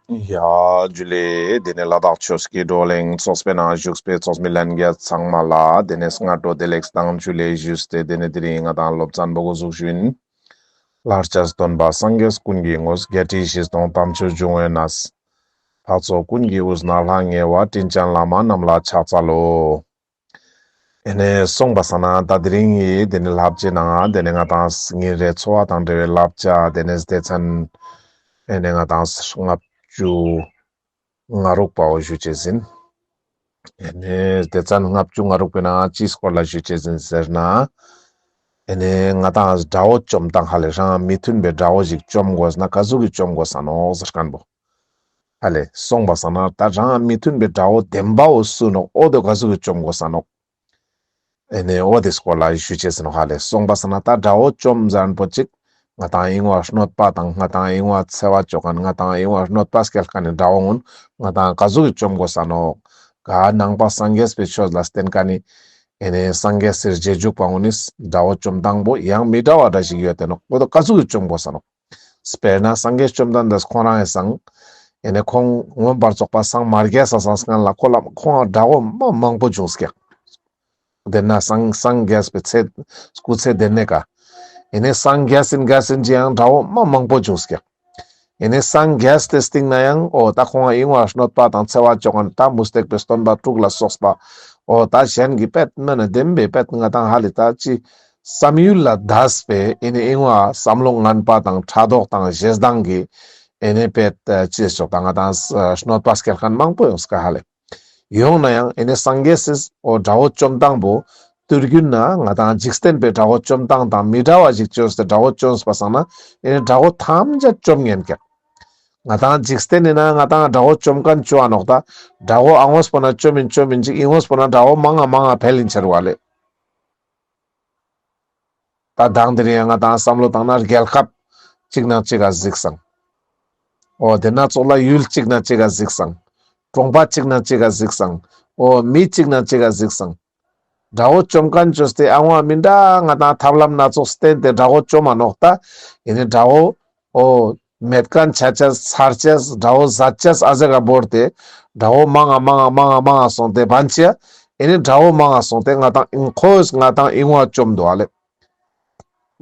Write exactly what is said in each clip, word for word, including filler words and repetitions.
ཡ་ཇུ་ལེ། དེ་ནས་ལ་དྭགས་ཆོས་ཀྱི་བགྲོ་གླེང་ཚོགས་པའི་ནང་བཞུགས་པའི་ཚོགས་མི་ལྷན་རྒྱས་ཚང་མ་ལ་དེ་ནས་སྔ་དྲོ་བདེ་ལེགས་དང་ཇུ་ལེ་ཞུས་ཏེ། དེ་ནས་དེ་རིང་ང་དང་སློབ་ཚན་པོ་འགོ་འཛུགས་ཞུ་ཡིན། ལྷར་བཅས་སྟོན་པ་སངས་རྒྱས་ཀུན་གྱི་དངོས། བརྒྱད་ཁྲི་བཞི་སྟོང་དམ་ཆོས་འབྱུང་བའི་གནས། འཕགས་ཚོགས་ཀུན་གྱི་དབུས་ན་ལྷང་ངེ་བ། དྲིན་ཅན་བླ་མ་རྣམས་ལ་ཕྱག་འཚལ་ལོ། ཨེ་ནེ་སོང་པ་སང་ན་ད་དེ་རིང་གི་དེ་ནས་བསླབ་བྱའི་ནང་དེ་ནས་ང་དང་ཉིན་རེའི་འཚོ་བ་དང་འབྲེལ་བའི་བསླབ་བྱ་དེ་ནས་སྡེ་ཚན་ཨེ་ནེ་ང་དང་ལྔ་བཅུ་ང་དྲུག་པའོ་ཞུ་ཅེས་ཡིན། ཨེ་ནེ་སྡེ་ཚན་ལྔ་བཅུ་ང་དྲུག་པའི་ནང་ཅིའི་སྐོར་ལ་ཞུ་ཅེས་ཡིན་ཟེར་ན། ཨེ་ནེ་ང་དང་དགྲ་བོ་བཅོམ་སྟངས། ཧ་ལེ་རང་མི་མཐུན་པའི་དགྲ་བོ་ཞིག་བཅོམ་དགོས་ན་ག་ཟུག་གི་བཅོམ་དགོས་ས་ནོག་ཟེར་མཁན་པོ། ཧ་ལེ་སོང་པ་སང་ན་ད་རང་མི་མཐུན་པའི་དགྲ་བོ་བདེན་པའོ་སུ་ནོག་འོ་དེ་ག་ཟུག་གི་བཅོམ་དགོས་ས་ནོག་ཨེ་ནེ་འོ་དེ་སྐོར་ལ་ཞུ་ཅེས་ཡིན་ནོག་ཧ་ལེ་སོང་པ་སང་ན་ད་དགྲ་བོ་བཅོམ་ཟེར་མཁན་པོ་ཅིག་ང་དང་ཨིན་བ་གནོད་པ་དང་ང་དང་ཨིན་བ་འཚེ་བ་ཅོ་མཁན་ང་དང་ཨིན་བ་གནོད་པ་སྐྱེལ་མཁན་ནི་དགྲ་བོ་གུན་ང་དང་ག་ཟུག་གི་བཅོམ་དགོས་ས་ནོག་ག་ནང་པ་སངས་རྒྱས་པའི་ཆོས་ལ་བརྟེན་མཁན་ནི་ཨེ་ནེ་སངས་རྒྱས་སི་རྗེས་འཇུག་པ་གུན་ནི་དགྲ་བོ་བཅོམ་སྟངས་པོ་ཡང་མི་འདྲ་བ་འདྲ་ཞིག་ཡོད་དེ་ནོག་འོ་དེ་ག་ཟུག་གི་བཅོམ་དགོས་ས་ནོག་དཔེར་ན་སངས་རྒྱས་བཅོམ་ལྡན་འདས་ཁོང་རང་ངི་སང་ཨེ་ནེ་ཁོང་མངོན་པར་རྫོགས་པ་སངས་མ་རྒྱས་ས་སང་སྔན་ལ་ཁོ་ལ་ཁོང་ང་དགྲ་བོ་མ་མང་པོ་བྱུང་སྐྱག་དེ་ན་སངས་སངས་རྒྱས་པའི་ཚེ་སྐུ་ཚེ་དེ་ནས་ཀ་ཨེ་ནེ་སངས་རྒྱས་ཟིན་རྒྱས་ཟིན་ཅི་ཡང་དགྲ་བོ་མ་མང་པོ་བྱུང་སྐྱག་ཨེ་ནེ་སངས་རྒྱས་ཏེ་སྟིང་ན་ཡང་འོ་ད་ཁོང་ང་ཨིན་བ་གནོད་པ་དང་འཚེ་བ་ཅོ་མཁན་ད་མུ་སྟེགས་པའི་སྟོན་པ་དྲུག་ལ་སོགས་པ་འོ་ད་གཞན་གྱི་པད་མ་ན་བདེན་པའི་པད་ང་དང་ཧ་ལེ་ད་ཅི་བསམ་ཡུལ་ལ་འདས་པའི་ཨེ་ནེ་ཨིན་བ་བསམ་བློ་ངན་པ་དང་ཕྲག་དོག་དང་ཞེ་སྡང་གི་ཨེ་ནེ་པད་ཅི་ཞོག་ད་ང་དང་གནོད་པ་སྐྱེལ་མཁན་མང་པོ་ཡོང་སྐྱག་ཧ་ལེ། ཡོང་ན་ཡང་ཨེ་ནེ་སངས་རྒྱས་སི་འོ་དགྲ་བོ་བཅོམ་སྟངས་པོ་དུས་རྒྱུན་ན་ང་དང་འཇིག་རྟེན་པའི་དགྲ་བོ་བཅོམ་སྟངས་དང་མི་འདྲ་བ་ཞིག་བཅོས་ཏེ་དགྲ་བོ་བཅོམ་པ་སང་ན་ཨེ་ནེ་དགྲ་བོ་ཐམས་ཅད་བཅོམ་ཉན་ཀྱག་ང་དང་འཇིག་རྟེན་ནི་ན་ང་དང་དགྲ་བོ་བཅོམ་མཁན་བཅོ་ཨ་ནོག་ད་དགྲ་བོ་ཨ་ངོས་པོ་ན་བཅོམ་ཨིན་བཅོམ་ཨིན་ཅིག་ཨི་ངོས་པོ་ན་དགྲ་བོ་མང་ང་མང་ང་འཕེལ་ཨིན་ཆ་རུག་ལེ། ད་དང་དེ་རིང་ང་དང་བསམ་བློ་བཏང་ན་རྒྱལ་ཁབ་གཅིག་ན་གཅིག་ག་གཟིགས་སང་། འོ་དེ་ན་ཙོགས་ལ་ཡུལ་གཅིག་ན་གཅིག་ག་གཟིགས་སང་། གྲོང་པ་གཅིག་ན་གཅིག་ག་གཟིགས་སང་། འོ་མི་གཅིག་ན་གཅིག་ག་གཟིགས་སང་། དགྲ་བོ་བཅོམ་མཁན་བཅོས་ཏེ་ཨ་ངོ་མི་འདྲ་ང་དང་ཐབས་ལམ་སྣ་ཚོགས་བསྟེན་ཏེ་དགྲ་བོ་བཅོམ་མ་ནོག་ད། ཨེ་ནེ་དགྲ་བོ་འོ་མེད་མཁན་ཆ་ཆེས་ཚར་ཆེས་དགྲ་བོ་ཟད་ཆེས་ཨ་ཟེ་ག་བོར་ཏེ་དགྲ་བོ་མང་ང་མང་ང་མང་ང་མང་ང་སོང་སྟེ་བན་ཆེ་ཨེ་ནེ་དགྲ་བོ་མང་ང་སོང་སྟེ་ང་དང་ཨིན་ཁོས་ང་དང་ཨིན་བ་བཅོམ་འདུག་ཨ་ལེ།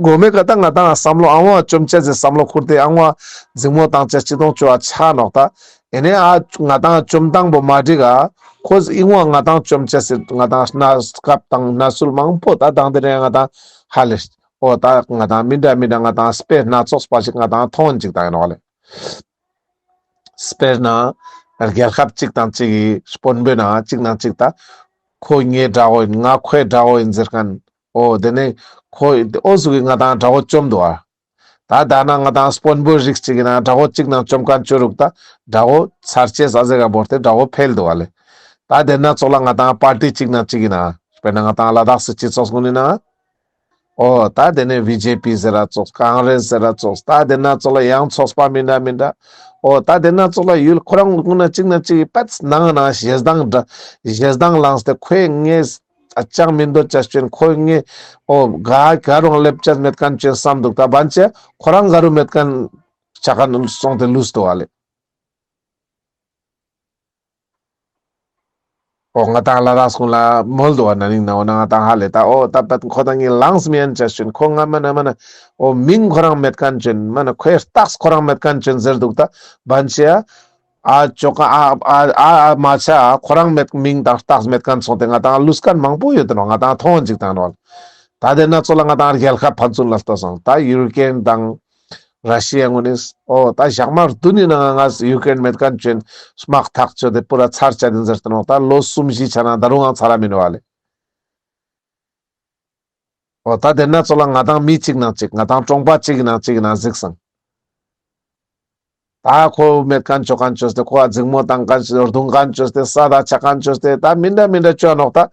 གོ་མེ་ཀ་ད་ང་དང་བསམ་བློ་ཨ་ངོ་བཅོམ་ཆེས་སི་བསམ་བློ་ཁུར་ཏེ་ཨ་ངོ་འཛིང་མོ་བཏང་ཆེས་ཅི་གཏོང་ཆོ་བ་ཆ་ནོག་ད། ཨེ་ནེ་ཨ་ང་དང་བཅོམ་སྟངས་པོ་མ་འགྲིག་ག་ཁོས་ཨིན་བ་ང་དང་བཅོམ་ཆེས་སི་ང་དང་གནས་སྐབས་དང་གནས་ཚུལ་མང་པོ་ད་དང་དེ་རིང་ང་དང་ཧ་ལེ། འོ་ད་ང་དང་མི་འདྲ་མི་འདྲ་ང་དང་དཔེ་སྣ་ཚོགས་པ་ཞིག་ང་དང་མཐོང་ཅིག་ད་ཡིན་ནོག་ལེ། དཔེར་ན་རྒྱལ་ཁབ་གཅིག་དང་གཅིག་གི་དཔོན་པོའི་ནང་གཅིག་དང་གཅིག་ད་ཁོ་ངའི་དགྲ་བོ་ཡིན་ང་ཁོའི་དགྲ་བོ་ཡིན་ཟེར་མཁན། འོ་དེ་ནས་ཁོ་འོ་ཟུག་གི་ང་དང་དགྲ་བོ་བཅོམ་འདུག་ཨ། ད་ད་ན་ང་དང་དཔོན་པོ་རིགས་གཅིག་གི་ནང་དགྲ་བོ་གཅིག་ནང་བཅོམ་མཁན་བཅོ་རུག་ད་དགྲ་བོ་ཚར་ཆེས་ཨ་ཟེ་ག་བོར་ཏེ་དགྲ་བོ་འཕེལ་འདུག་ཨ་ལེ། ད་དེ་ན་ཙོགས་ལ་ང་དང་པར་ཊི་གཅིག་ནང་གཅིག་གི་ནང་དཔེར་ན་ང་དང་ལ་དྭགས་སི་སྤྱི་ཚོགས་གུན་ནི་ནང་འོ་ད་དེ་ནས་བི་ཇེ་པི་ཟེར་ར་ཙོགས་ཀོང་རེས་ཟེར་ར་ཙོགས་ད་དེ་ན་ཙོགས་ལ་ཡང་ཚོགས་པ་མི་འདྲ་མི་འདྲ། འོ་ད་དེ་ན་ཙོགས་ལ་ཡུལ་ཁོ་རང་གུན་ན་གཅིག་ན་གཅིག་གི་པད་ནང་ནང་ཞེ་སྡང་འདྲ་ཞེ་སྡང་ལངས་ཏེ་ཁོས་ངས་ཨ་ཅང་མི་འདོད་ཅེས་ཅན་ཁོས་ངས་འོ་ག་ག་རུང་སླེབས་ཅེས་མེད་མཁན་ཅན་བསམ་འདུག་ད་བན་ཆེ་ཁོ་རང་ག་རུང་མེད་མཁན་ཆ་མཁན་སོང་སྟེ་ལུས་འདུག་ཨ་ལེ། འོ་ང་དང་ལ་དྭགས་གུན་ལ་མོལ་འདུག་བ་ན་ནིང་ན་འོ་ན་ང་དང་ཧ་ལེ་ད་འོ་ད་པད་ཁོ་དང་ངའི་ལངས་མི་ཡན་ཅེས་ཅན་ཁོ་ང་མ་ན་མ་ན་འོ་མིང་ཁོ་རང་མེད་མཁན་ཅན་མ་ན་ཁོའི་རྟགས་ཁོ་རང་མེད་མཁན་ཅན་ཟེར་འདུག་ད་བན་ཆེ་ཨ་ཅོ་ཀ་ཨ་ཨ་ཨ་མ་ཆ་ཁོ་རང་མེད་མིང་དང་རྟགས་མེད་མཁན་སོང་སྟེ་ང་དང་ལུས་མཁན་མང་པོ་ཡོད་དེ་ནོག་ང་དང་མཐོང་ཅིག་དང་ནོག་ད་དེ་ན་ཙོགས་ལ་ང་དང་རྒྱལ་ཁབ་ཕན་ཚུན་ལ་ལྟོས་སང་ད་ཡུ་ཀེ་རེན་དང་ར་ཤི་ཡ་གུན་ནི་འོ་ད་ཞག་མ་བདུན་ནི་ནང་ང་ཡུ་ཀེ་རེན་མེད་མཁན་ཅན་དམག་ཐག་ཆོད་དེ་པུ་ར་ཚར་ཆ་དེ་ཟེར་ཏེ་ནོག་ད་ལོ་གསུམ་བཞི་ཆ་ན་ད་རུང་ང་ཚར་ར་མི་ནོག་ཨ་ལེ། འོ་ད་དེ་ན་ཙོགས་ལ་ང་དང་མི་གཅིག་ནང་གཅིག་ང་དང་གྲོང་པ་གཅིག་ནང་གཅིག་ནང་གཟིགས་སང་། ད་ཁོ་མེད་མཁན་ཆོ་མཁན་ཅོས་ཏེ་ཁོ་འ་འཛིང་མོ་བཏང་མཁན་ཅོས་ཏེ་རྡུང་མཁན་ཅོས་ཏེ་ས་ད་ཆ་མཁན་ཅོས་ཏེ་ད་མི་འདྲ་མི་འདྲ་ཅོ་ནོག་ད།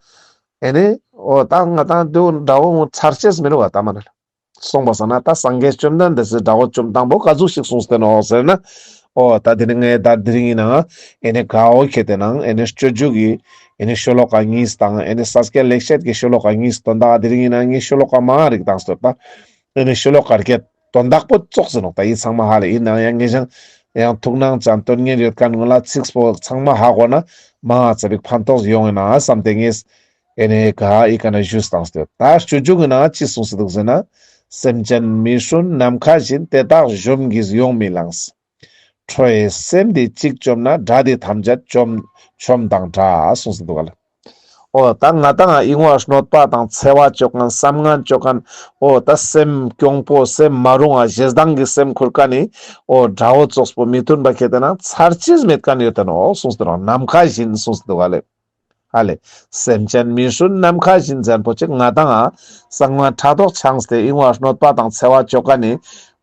ཨེ་ནི་འོ་ད་ང་དང་དུ་འདྲ་བོ་མོ་ཚར་ཅེས་མི་རུ་བ་ད་མ་ན་ལ། སོང་པ་སང་ན་ད་སངས་རྒྱས་བཅོམ་ལྡན་འདས་སི་དགྲ་བོ་བཅོམ་སྟངས་པོ་ག་ཟུག་ཞིག་གསུངས་ཏེ་ནོག་ཟེར་ན། འོ་ད་དེ་ནི་ངས་ད་དེ་རིང་ཡིན་ན་ཨེ་ནི་གའོ་ཁེ་ཏེ་ནང་ཨེ་ནི་སྤྱོད་འཇུག་གི་ཨེ་ནི་ཤོ་ལོ་ཀ་གཉིས་དང་ཨེ་ནི་ས་སྐྱ་ལེགས་བཤད་ཀྱི་ཤོ་ལོ་ཀ་གཉིས་དོན་དག་དེ་རིང་ཡིན་ན་ངས་ཤོ་ལོ་ཀ་མང་རིག་དང་སྟོད་པ་ཨེ་ནི་ཤོ་ལོ་ཀ་བརྒྱད་དོན་དག་པོ་ཙོགས་ཟེར་ནོག་ད་ཡིན་ཚང་མ་ཧ་ལེ་ཡིན་ནའང་ཡང་ངས་ཀྱང་ ཡང་ཐུགས་སྣང་ཅན་དོན་གཉེར་ཡོད་མཁན་ཀུན་ལ་ཚིག་པོ་ཚང་མ་ཧ་གོ་ན་མང་ང་ཙ་པིག་ཕན་ཐོགས་ཡོང་ངིན་ན་བསམ་སྟེ་ངས་ཨེ་ནེ་ག་ཨི་ཀ་ན་ཞུས་བཏང་སྟེ་ཡོད། ད་སྤྱོད་འཇུག་གི་ནང་ཅི་གསུངས་སེ་འདུག་ཟེར་ན། སེམས་ཅན་མི་སྲུན་ནམ་མཁའ་བཞིན། དེ་དག་གཞོམ་གྱིས་ཡོང་མི་ལང་། ཁྲོ་བའི་སེམས་འདི་གཅིག་བཅོམ་ན། དགྲ་སྡེ་ཐམས་ཅད་བཅོམ་བཅོམ་དང་འདྲ། གསུངས་སེ་འདུག་ག་ལེ། འོ་ད་ང་ཏང་ཨིན་བ་གནོད་པ་དང་འཚེ་བ་ཅོ་མཁན་བསམ་ངན་ཅོ་མཁན། འོ་ད་སེམས་གྱོང་པོ་སེམས་མ་རུང་བ་ཞེ་སྡང་གི་སེམས་ཁུར་མཁན་ནི་འོ་དགྲ་བོ་ཙོགས་པོ་མི་མཐུན་པ་ཁྱེར་ཏེ་ན་ཚར་ཅེས་མེད་མཁན་ཡོད་དེ་ནོག་གསུངས་ཏེ་ནོག། ནམ་མཁའ་བཞིན་གསུངས་ཏེ་འདུག་ག་ལེ། ཧ་ལེ། སེམས་ཅན་མི་སྲུན་ནམ་མཁའ་བཞིན་ཟེར་པོ་ཅིག་ང་ཏང་ང་གསང་བ་ཕྲག་དོག་འཆང་སྟེ་ཨིན་བ་གནོད་པ་དང་འཚེ་བ་ཅོ་མཁན་ནི་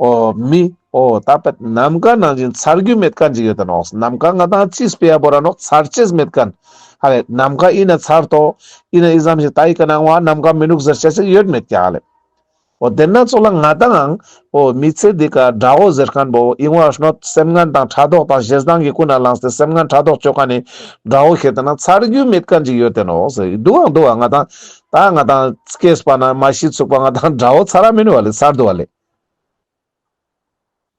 འོ་མི་འོ་ད་པད་ནམ་མཁའ་ནང་བཞིན་ཚར་རྒྱུ་མེད་མཁན་ཅིག་ཡོད་དེ་ནོག། ནམ་མཁའ་ང་ཏང་ཅི་སྤེ་ར་བོར་ར་ནོག་ཚར་ཅེས་མེད་མཁན། ཧ་ལེ། ནམ་མཁའ་ཨིན་ན་ཚར་ཏོ། ཨིན་ན་ཨི་ཙམ་ཞིག་ད་ཨི་ཀ་ནང་བ་ནམ་མཁའ་མི་ནུག་ཟེར་ཅེས་ཅིག་ཡོད་མེད་ཀྱག་ཧ་ལེ། འོ་དེ་ན་ཚོགས་ལ་ང་ཏང་ཡང་འོ་མི་ཚེ་འདི་ཀ་དགྲ་བོ་ཟེར་མཁན་པོ་ཨིན་བ་གནོད་སེམས་ངན་དང་ཕྲག་དོག་དང་ཞེ་སྡང་གི་ཀུན་ནས་བསླངས་ཏེ་སེམས་ངན་ཕྲག་དོག་ཅོ་མཁན་ནི་དགྲ་བོ་ཁྱེར་ཏེ་ན་ཚར་རྒྱུ་མེད་མཁན་ཅིག་ཡོད་དེ་ནོག་ཟེར་འདུག་ཨང་འདུག་ཨང་། ང་ཏང་ད་ང་ཏང་སྐྱེས་པ་ན་མ་ཤི་ཚུག་པ་ང་ཏང་དགྲ་བོ་ཚར་ར་མི་ནུག་ཧ་ལེ། ཚར་འདུག་ཧ་ལེ།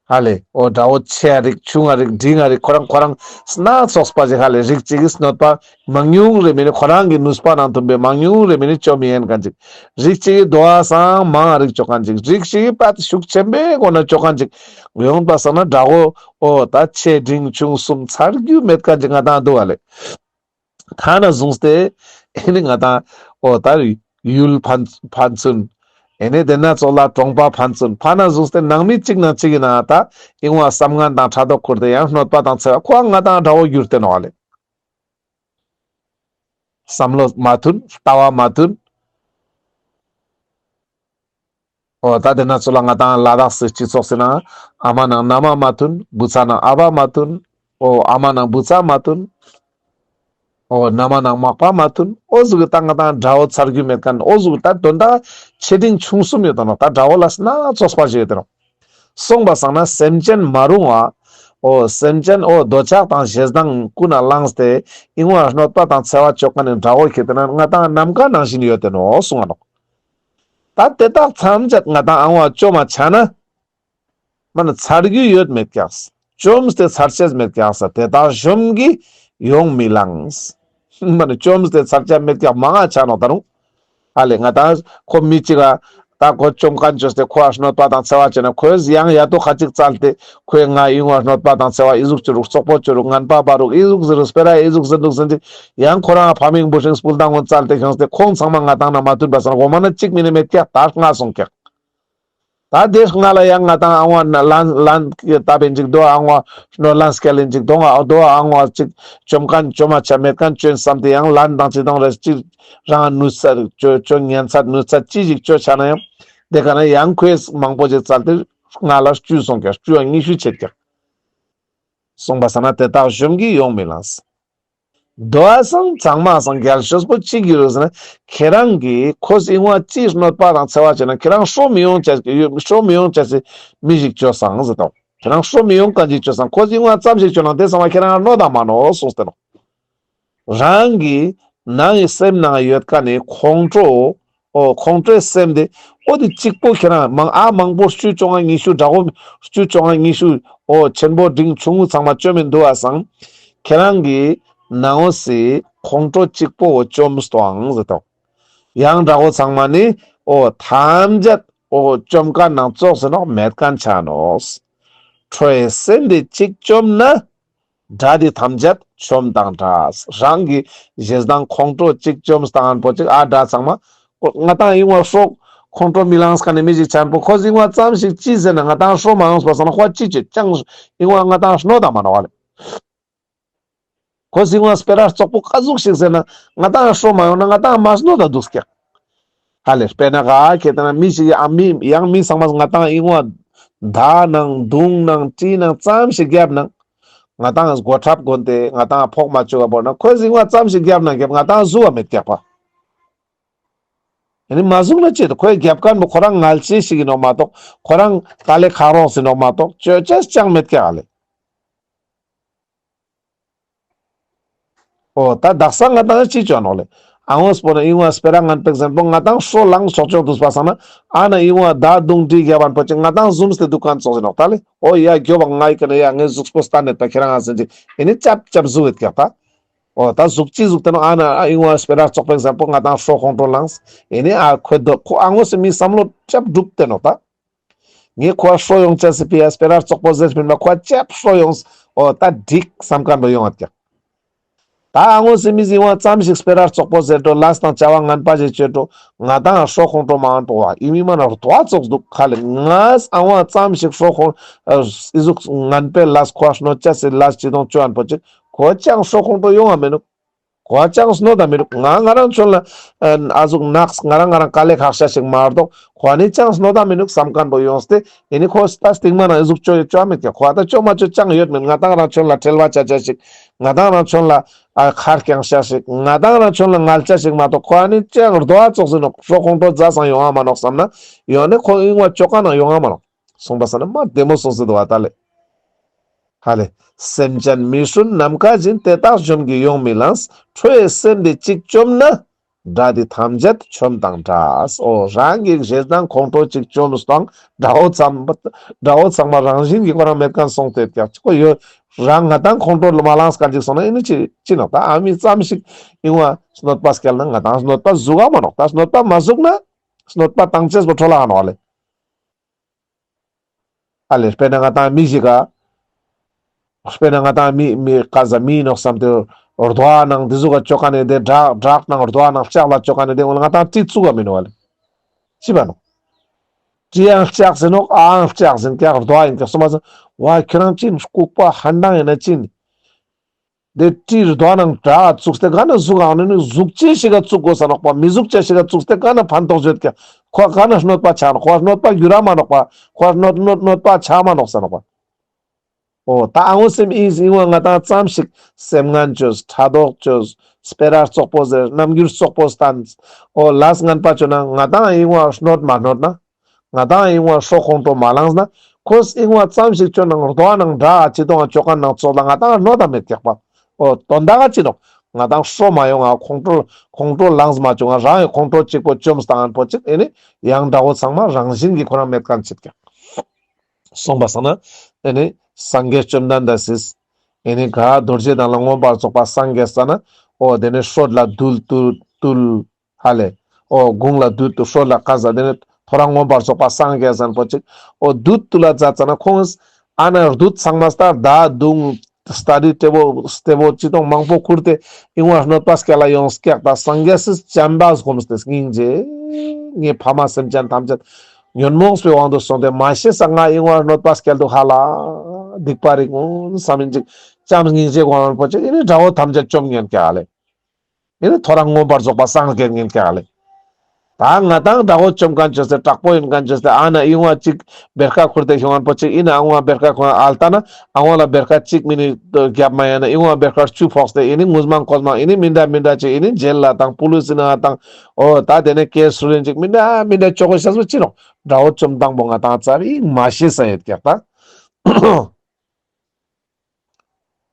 ཧ་ལེ། འོ་དགྲ་བོ་ཆེ་ཡ་རིགས་ཆུང་ཡ་རིགས་འབྲིང་ཡ་རིགས་ཁོ་རང་ཁོ་རང་སྣ་ཚོགས་པ་ཞིག་ཧ་ལེ། རིགས་གཅིག་གི་གནོད་པ་མང་ཉུང་རེ་མི་ནི་ཁོ་རང་གི་ནུས་པ་ནང་མཐུན་པའི་མང་ཉུང་རེ་མི་ནི་ཅོ་མི་ཉན་མཁན་ཅིག། རིགས་གཅིག་གི་དོ་བ་སང་མང་ང་རིགས་ཅོ་མཁན་ཅིག། རིགས་གཅིག་གི་པད་ཤུགས་ཆེན་པོའི་སྒོ་ནས་ཅོ་མཁན་ཅིག་ཡོང་པ་སང་ན་དགྲ་བོ་འོ་ད་ཆེ་འབྲིང་ཆུང་གསུམ་ཚར་རྒྱུ་མེད་མཁན་ཅིག་ང་ཏང་འདུག་ཧ་ལེ། ཐ་ན་བཟུང་སྟེ་ཨེ་ནི་ང་ཏང་འོ་ད་ཡུལ་ཕན་ཕན་ཚུན། ཨེ་ནི་དེ་ན་ཚོགས་ལ་གྲོང་པ་ཕན་ཚུན། ཕ་ན་བཟུང་སྟེ་ནང་མི་གཅིག་ནང་གཅིག་ཡིན་ན་ད་ཨིན་བ་བསམ་ངན་དང་ཕྲག་དོག་ཁུར་ཏེ་ཡང་གནོད་པ་དང་འཚེ་བ་ཁོ་ང་ཏང་དགྲ་བོ་གྱུར་ཏེ་ནོག་ཧ་ལེ། བསམ་བློ་མ་མཐུན། ལྟ་བ་མ་མཐུན། འོ་ད་དེ་ན་ཚོགས་ལ་ང་ཏང་ལ་དྭགས་སི་སྤྱི་ཚོགས་སི་ནང་ཨ་མ་ནང་མནའ་མ་མ་མཐུན། བུ་ཚ་ནང་ཨ་བ་མ་མཐུན། འོ་ཨ་མ་ནང་བུ་ཚ་མ་མཐུན། འོ་མནའ་མ་ནང་མག་པ་མ་མཐུན། འོ་ཟུག་གི་ད་ང་ཏང་དགྲ་བོ་ཚར་རྒྱུ་མེད་མཁན། འོ་ཟུག་གི་ད་དོན་དག་ཆེ་འབྲིང་ཆུང་གསུམ་ཡོད་དེ་ནོག། ད་དགྲ་བོ་ལ་སྣ་ཚོགས་པ་ཞིག་ཡོད་དེ་ནོག། སོང་པ་སང་ན་སེམས་ཅན་མ་རུང་བ། འོ་སེམས་ཅན་འོ་འདོད་ཆགས་དང་ཞེ་སྡང་ཀུན་ནས་བསླངས་ཏེ་ཨིན་བ་གནོད་པ་དང་འཚེ་བ་ཅོ་མཁན་ནི་དགྲ་བོ་ཁྱེར་ཏེ་ན་ང་ཏང་ནམ་མཁའ་ནང་བཞིན་ཡོད་དེ་ནོག་གསུངས་ནོག། ད་དེ་དག་ཐམས་ཅད་ང་ཏང་ཨིན་བ་བཅོམ་མ་ཆ་ན། མ་ན་ཚར་རྒྱུ་ཡོད་མེད་ཀྱག། བཅོམ་སྟེ་ཚར་ཅེས་མེད་ཀྱག་ས། དེ་དག་གཞོམ་གྱིས་ཡོང་མི་ལང་། མ་ན་བཅོམ་སྟེ་ཚར་ཅེས་མེད་ཀྱག། མང་ང་ཆ་ནོག་ད་རུང་། ཧ་ལེ། ང་ཏང་ཁོ་མི་གཅིག་ག་ད་ཁོ་བཅོམ་མཁན་བཅོས་ཏེ་ཁོ་ཨ་གནོད་པ་དང་འཚེ་བ་ཅོས་ན་ཁོས་ཡང་ཡ་ཏོ་ཁ་ཅིག་བཙལ་ཏེ་ཁོས་ང་ཨིན་བ་གནོད་པ་དང་འཚེ་བ་ཨི་ཟུག་ཅོ་རུག། རྩོག་པོ་ཅོ་རུག། ངན་པ་འབའ་རུག། ཨི་ཟུག་ཟེར་རུག། སྤེ་ར་ཨི་ཟུག་ཟེར་འདུག་ཟེར་ཏེ་ཡང་ཁོ་རང་ཕ་མིང་བུ་སྲིང་སྤུལ་ཏང་ངོ་བཙལ་ཏེ་ཁྱོངས་ཏེ་ཁོང་ཚང་མ་ང་ཏང་ན་མ་མཐུན་པ་སང་གོ་མ་ན་གཅིག་མིན་ན་མེད་ཀྱག། ད་ལྔ་སོང་ཀྱག། ད་དེ་ལྔ་ལ་ཡང་ང་ཏང་ཨ་བ་ན་ལན་ལན་ད་པེ་ཅིག་དོ་ཨ་བ་ནོ་ལན་སྐྱལ་ལེན་ཅིག་དོ་ང་དོ་ཨ་བ་ཅིག་བཅོམ་མཁན་བཅོམ་མ་ཆ་མེད་མཁན་ཅོན་བསམ་སྟེ་ཡང་ལན་དང་ཅི་དང་རེ་ཅིག་རང་ནུས་ཚད་ཅོ་ཅོ་ཉན་ཚད་ནུས་ཚད་ཅི་ཞིག་ཅོ་ཆ་ན་ཡང་དེ་ག་ན་ཡང་ཁོས་མང་པོ་ཅིག་བཙལ་ཏེ་ལྔ་ལ་བཅུ་སོང་ཀྱག། བཅུ་བ་ཉི་ཤུ་ཆད་ཀྱག། སོང་པ་སང་ན་དེ་དག་གཞོམ་གྱིས་ཡོང་མི་ལང་། དོ་བ་སང་ཚང་མ་སང་རྒྱལ་ཤོས་པོ་ཅི་གྱུར་ཟེར་ན་ཁྱེད་རང་གིས་ཁོས་ཨིན་བ་ཅི་གནོད་པ་དང་འཚེ་བ་ཅོས་ན་ཁྱེད་རང་ཧྲོ་མི་ཡོང་ཅེས་ཧྲོ་མི་ཡོང་ཅེས་སི་མི་ཞིག་ཅོས་སང་ཟེར་དོ། ཁྱེད་རང་ཧྲོ་མི་ཡོང་མཁན་ཅིག་ཅོས་སང་། ཁོས་ཨིན་བ་ཙམ་ཞིག་ཅོས་ན་དེ་ཚང་མ་ཁྱེད་རང་གནོད་དང་མ་གནོད་གསུངས་ཏེ་ནོག། རང་གི་ནང་གི་སེམས་ནང་ཡོད་མཁན་ནི་ཁོང་ཁྲོ། འོ་ཁོང་ཁྲོའི་སེམས་དེ་འོ་དེ་གཅིག་པོ་ཁྱེད་རང་མང་ཨ་མང་པོ་བཅུ་བཅོ་ལྔ་ཉི་ཤུ་དྲག་པོ་བཅུ་བཅོ་ལྔ་ཉི་ཤུ་འོ་ཆེན་པོ་འབྲིང་ཆུང་ངུ་ཚང་མ་བཅོ་མི་འདུག་པ་སང་། ཁྱེད་རང་གི་ནང་འོ་སི་ཁོང་ཁྲོ་གཅིག་པོ་འོ་བཅོམ་སྟོང་ཟེར་དོ། ཡང་དྲག་པོ་ཚང་མ་ནི་འོ་ཐམས་ཅད་འོ་བཅོམ་མཁན་ནང་ཙོགས་ཟེར་ནོག་མེད་མཁན་ཆ་ནོག། ཁྲོ་བའི་སེམས་དེ་གཅིག་བཅོམ་ན། དགྲ་སྡེ་ཐམས་ཅད་བཅོམ་དང་འདྲ། རང་གི་ཞེ་སྡང་ཁོང་ཁྲོ་གཅིག་བཅོམ་སྟངས་པོ་ཅིག་ཨ་དགྲ་ཚང་མ། ང་ཏང་ཡིན་བ་ཧྲོ་ཁོང་ཁྲོ་མི་ལངས་མཁན་ནི་མི་ཞིག་ཆ་ན་པོ་ཁོ་ཡིན་བ་ཙམ་ཞིག་ཅི་ཟེར་ན་ང་ཏང་ཧྲོ་མ་ཡོངས་པ་སང་ན་ཁོ་ཅི་ཅི་ཅང་ཡིན་བ་ང་ཏང་གནོད་དང་མ་ནོག་ལེ། ཁོ་ཡིན་བ་སྤེ་ར་རྩོག་པོ་ཀ་ཟུག་ཞིག་ཟེར་ན་ང་ཏང་ཧྲོ་མ་ཡོང་ན་ང་ཏང་མ་གནོད་དང་འདུག་ཀྱག། ཧ་ལེ་དཔེར་ན་ག་ཁྱེད་ལྟ་ན་མི་ཞིག་ཡང་མི་ཡང་མི་ཚང་མ་ང་ཏང་ཡིན་བ་མདའ་ནང་མདུང་ནང་གྲི་ནང་ཙམ་ཞིག་བརྒྱབ་ན། ང་ཏང་མགོ་ཁྲབ་གོན་ཏེ་ང་ཏང་ཕོག་མ་བཅུག་པ་བོར་ན་ཁོས་ཡིན་བ་ཙམ་ཞིག་བརྒྱབ་ན་བརྒྱབ་ང་ཏང་ཟུག་བ་མེད་ཀྱག་པ། ཡིན་ནི་མ་ཟུག་ན་ཅི་ད་ཁོས་བརྒྱབ་མཁན་པོ་ཁོ་རང་ངལ་ཅེས་ཤིག་ཡིན་ནོག་མ་གཏོགས་ཁོ་རང་དཀའ་ལས་ཁག་རོགས་ཡིན་ནོག་མ་གཏོགས་ཅོ་ཅེས་ཅང་མེད་ཀྱག་ལེ། འོ་ད་དག་ས་ང་ཏང་ཅི་ཅོ་ནོག་ལེ། ཨ་ངོས་པོ་ན་ཨི་ཝ་སྤེ་ར་ངན་པ་ཟེར་པོ་ང་ཏང་ཧྲོ་ལངས་ཆོག་ཆོག་འདུག་པ་སང་ན་ཨ་ན་ཨི་ཝ་ད་རྡུང་དྲི་རྒྱབ་པ་པོ་ཅིག་ང་ཏང་ཟུམས་ཏེ་འདུག་མཁན་ཙོགས་ཡིན་ནོག་ད་ལེ། འོ་ཡ་རྒྱོབ་པ་ང་ཡི་ཀ་ན་ཡ་ངའི་གཟུགས་པོ་སྟན་ནེད་པ་ཁྱེད་རང་ཨ་ཟེར་ཅིག་ཨེ་ནི་ཅབ་ཅབ་ཟུག་ཡོད་ཀྱག་ད། འོ་ད་ཟུག་ཅི་ཟུག་ཏེ་ནོག་ཨ་ན་ཨ་ཨི་ཝ་སྤེ་ར་བཙོག་པ་ཟེར་པོ་ང་ཏང་ཧྲོ་ཁོང་ཁྲོ་ལངས། ཨེ་ནི་ཨ་ཁོ་དོ་ཁོ་ཨ་ངོས་སི་མི་བསམ་བློ་ཅབ་འགྲུབ་ཏེ་ནོག་ད། ངས་ཁོ་ཧྲོ་ཡོང་ཅེས་སི་ཕི་ཡ་སྤེ་ར་བཙོག་པོ་ཟེར་མིན་པ་ཁོ་ཅབ་ཧྲོ་ཡོངས། འོ་ད་འགྲིག་བསམ་མཁན་པོ་ཡོང་ཡོད་ཀྱག་ད་ཨ་ངོས་སི་མི་ཟི་ཝ་ཙམ་ཞིག་སྤེ་ར་བཙོག་པོ་ཟེར་འགྲོ་ལས་དང་བྱ་བ་ངན་པ་ཞིག་བཅོས་འགྲོ། ང་ཏང་ཧྲོ་ཁོང་ཁྲོ་མ་འགྲོ་བ་ཨི་མི་མ་ན་རྡོ་བ་བཙོག་འདུག་ཁ་ལེ། ངས་ཨ་ཝ་ཙམ་ཞིག་ཧྲོ་ཁོང་ཨི་ཟུག་ངན་པའི་ལས་ཁོ་གནོད་ཅེས་སི་ལས་ཅི་དང་བཅོ་ཨན་པོ་ཅིག་ཁོ་ཅང་ཧྲོ་ཁོང་ཁྲོ་ཡོང་ང་མི་ནུག་ཁོ་ཅང་གནོད་ད་མི་ནུག་ང་ང་རང་ཆོན་ལ་ཨ་ཟུག་ནགས་ང་རང་ང་རང་དཀའ་ལས་ཁག་ཤ་ཞིག་མ་གཏོགས་ཁོ་ནི་ཅང་གནོད་ད་མི་ནུག་བསམ་མཁན་པོ་ཡོངས་ཏེ་ཨེ་ནི་ཁོ་ད་སྟིང་མ་ན་ཨི་ཟུག་བཅོ་ཡོད་བཅོ་མེད་ཀྱག་ཁོ་ད་བཅོ་མ་བཅོ་ཅང་ཡོད་མེད། ང་ཏང་རང་ཆོན་ལ་ཁྲེལ་བ་ཆ་ཆ་ཞིག་ང་ཏང་རང་ཆོན་ལ་ཨ་ཁར་རྐྱང་ཤ་ཞིག་ང་ཏང་རང་ཆོན་ལ་ངལ་ཆ་ཞིག་མ་གཏོགས་ཁོ་ནི་ཅང་རྡོ་བ་བཙོག་ཟིན་ནོག་ཧྲོ་ཁོང་ཁྲོ་རྫ་སང་ཡོང་ང་མ་ནོག་བསམ་ན་ཡོང་ནི་ཁོ་ཨིན་བ་བཅོ་ཀ་ནང་ཡོང་ང་མ་ནོག་གསུངས་པ་སང་ན་མ་བདེ་མོ་གསུངས་སེ་འདུག་བ་ད་ལེ། ཧ་ལེ། སེམས་ཅན་མི་སྲུན་ནམ་མཁའ་བཞིན། དེ་དག་བཅོམ་གྱིས་ཡོང་མི་ལང་། ཁྲོ་བའི་སེམས་འདི་གཅིག་བཅོམ་ན། དགྲ་འདི་ཐམས་ཅད་ཆོམས་དང་འདྲ། འོ་རང་གི་ཞེ་སྡང་ཁོང་ཁྲོ་གཅིག་བཅོམ་སྟེ་དགྲ་བོ་ཚང་མ་དགྲ་བོ་ཚང་མ་རང་བཞིན་གྱིས་ཁོ་རང་མེད་མཁན་སོང་སྟེ་ཀྱག་ཅི་ཁོ་ཡོད། རང་ང་ཏང་ཁོང་ཁྲོ་མ་ལངས་མཁན་ཅིག་སོང་ན་ཨེ་ནི་ཅི་ཅི་ནོག་ད་ཨ་མི་ཙམ་ཞིག་ཨིན་བ་གནོད་པ་སྐྱལ་ན་ང་ཏང་གནོད་པ་ཟུག་ག་མ་ནོག་ད་གནོད་པ་མ་ཟུག་ན་གནོད་པ་བཏང་ཅེས་པོ་འཕྲོ་བརླག་ནོག་ལེ། ཨ་ལེ། དཔེར་ན་ང་ཏང་མི་ཞིག་ག་དཔེར་ན་ང་ཏང་མི་མི་ཀ་ཟ་མི་ནོག་བསམ་སྟེ་རྡོ་བ་ནང་འདི་ཟུག་ག་བཅོ་ཀ་ནེ་དེ་བྲག་བྲག་ནང་རྡོ་བ་ནང་ལྕགས་ལ་བཅོ་ཀ་ནེ་དེ་འོ་ལ་ང་ཏང་གྲི་བཙུགས་ག་མི་ནོག་ཨ་ལེ། ཅི་བ་ནོག་གྲི་ཡང་ལྕགས་ཟིན་ནོག་ཨང་ལྕགས་ཟིན་ཀྱག་རྡོ་བ་ཡིན་ཀྱག་སོ་མ་ཟ་བ་ཁྱོད་རང་ཅི་ཡིན་ལྐུགས་པ་ཧན་ཏང་ཡིན་ན་ཅི་ཡིན། དེ་གྲི་རྡོ་ནང་བྲག་བཙུགས་ཏེ་ག་ན་ཟུག་ཨང་ནི་ཟུག་ཅེས་ཤིག་ག་བཙུགས་དགོས་ས་ནོག་པ། མི་ཟུག་ཅེས་ཤིག་ག་བཙུགས་ཏེ་ག་ན་ཕན་ཐོགས་ཡོད་ཀྱག་ཁོ་ག་ན་གནོད་པ་ཆ་ནོག་ཁོ་གནོད་པ་འགྱུར་ར་མ་ནོག་པ། ཁོ་གནོད་གནོད་གནོད་པ་ཆ་མ་ནོག་ས་ནོག་པ། འོ་ད་ཨ་ངོ་སེམས་ཨིན་ཨིན་བ་ང་ཏང་ཙམ་ཞིག་སེམས་ངན་བཅོས་ཕྲག་དོག་བཅོས་སྤེ་ར་བཙོག་པོ་ཟེར་རྣམ་འགྱུར་བཙོག་པོ་སྟན། འོ་ལས་ངན་པ་བཅོས་ན་ང་ཏང་ཨིན་བ་གནོད་མ་གནོད་ན། ང་ཏང་ཨིན་བ་ཧྲོ་ཁོང་ཁྲོ་མ་ལངས་ན། ཁོས་ཨིན་བ་ཙམ་ཞིག་བཅོས་ན་རྡོ་ནང་བྲག་ཅི་དང་བཅོ་ཀ་ནང་ཙོགས་ལ་ང་ཏང་གནོད་ད་མེད་ཀྱག་པ། འོ་དོན་དག་ཅི་ནོག་ང་ཏང་ཧྲོ་མ་ཡོང་ང་ཁོང་ཁྲོ་ཁོང་ཁྲོ་ལངས་མ་བཅོ་ང་རང་ཡང་ཁོང་ཁྲོ་གཅིག་པོ་བཅོམ་སྟངས་པོ་ཅིག་ཨེ་ནི་ཡང་དགྲ་བོ་ཚང་མ་རང་བཞིན་གྱིས་ཁོ་རང་མེད་མཁན་ཆེད་ཀྱག་སོང་པ་སང་ན་ཨེ་ནི་སངས་རྒྱས་བཅོམ་ལྡན་འདས་སིས་ཨེ་ནི་ག་རྡོ་རྗེ་གདན་ལ་མངོན་པར་རྫོགས་པ་སངས་རྒྱས་ས་ན་འོ་དེ་ནི་ཧྲོ་ལ་རྡུལ་རྡུལ་རྡུལ་ཧ་ལེ། འོ་དགུང་ལ་རྡུལ་དུ་ཧྲོ་ལ་ཀ་ཟ་དེ་ནི་ཐོ་རངས་མངོན་པར་རྫོགས་པ་སངས་རྒྱས་ཟེར་པོ་ཅིག་འོ་རྡུལ་དུ་ལ་ཛད་ཙ་ན་ཁོང་ཨ་ན་རྡུལ་ཚང་མ་སྟ་ད་དུང་སྟ་རི་ཏེ་བོ་སྟེ་བོ་ཅི་དང་མང་པོ་ཁུར་ཏེ་ཨིན་བ་གནོད་པ་སྐྱལ་ལ་ཡོངས་ཀྱག་ད་སངས་རྒྱས་སི་བྱམས་པ་སྒོམ་སྟེ་སྙིང་རྗེ་ངའི་ཕ་མ་སེམས་ཅན་ཐམས་ཅད་ཉོན་མོངས་པའི་དབང་དུ་སོང་སྟེ་མ་ཤེས་ས་ང་ཨིན་བ་གནོད་པ་སྐྱལ་དུ་ཧ་ལ་སྡིག་པ་རིག་འོང་བསམ་ཡིན་ཅིག་བྱམས་སྙིང་རྗེ་སྒོམ་པོ་ཅིག་ཨེ་ནི་དགྲ་བོ་ཐམས་ཅད་བཅོམ་ཉན་ཀྱག་ལེ། ཨེ་ནི་ཐོ་རངས་མངོན་པར་རྫོགས་པ་སངས་རྒྱས་ཉན་ཀྱག་ལེ། ད་ང་ཏང་དགྲ་བོ་བཅོམ་མཁན་བཅོས་ཏེ་དྲག་པོ་ཡིན་མཁན་བཅོས་ཏེ་ཨ་ན་ཨིན་བ་ཅིག་བེར་ཀ་ཁུར་ཏེ་ཤོང་ངན་པོ་ཅིག་ཨིན་ན་ཨ་ང་བེར་ཀ་ཁུར་ཨལ་ཏ་ན་ཨ་ང་ལ་བེར་ཀ་ཅིག་མིན་ནི་རྒྱབ་མ་ཡ་ན་ཨིན་བ་བེར་ཀ་བཅུ་ཕོག་སྟེ་ཨེ་ནི་ངུས་མང་ཁོལ་མང་ཨེ་ནི་མི་འདྲ་མི་འདྲ་ཅིག་ཨེ་ནི་ཇེལ་ལ་དང་པུ་ལིས་ན་དང་འོ་ད་དེ་ནས་ཀེ་སུ་རིན་ཅིག་མི་འདྲ་མི་འདྲ་ཅོ་གོ་ཤ་སོ་ཅི་ནོག་དགྲ་བོ་བཅོམ་སྟངས་པོ་ང་ཏང་ཙ་བི་མ་ཤེས་ས་ཡོད་ཀྱག་ད།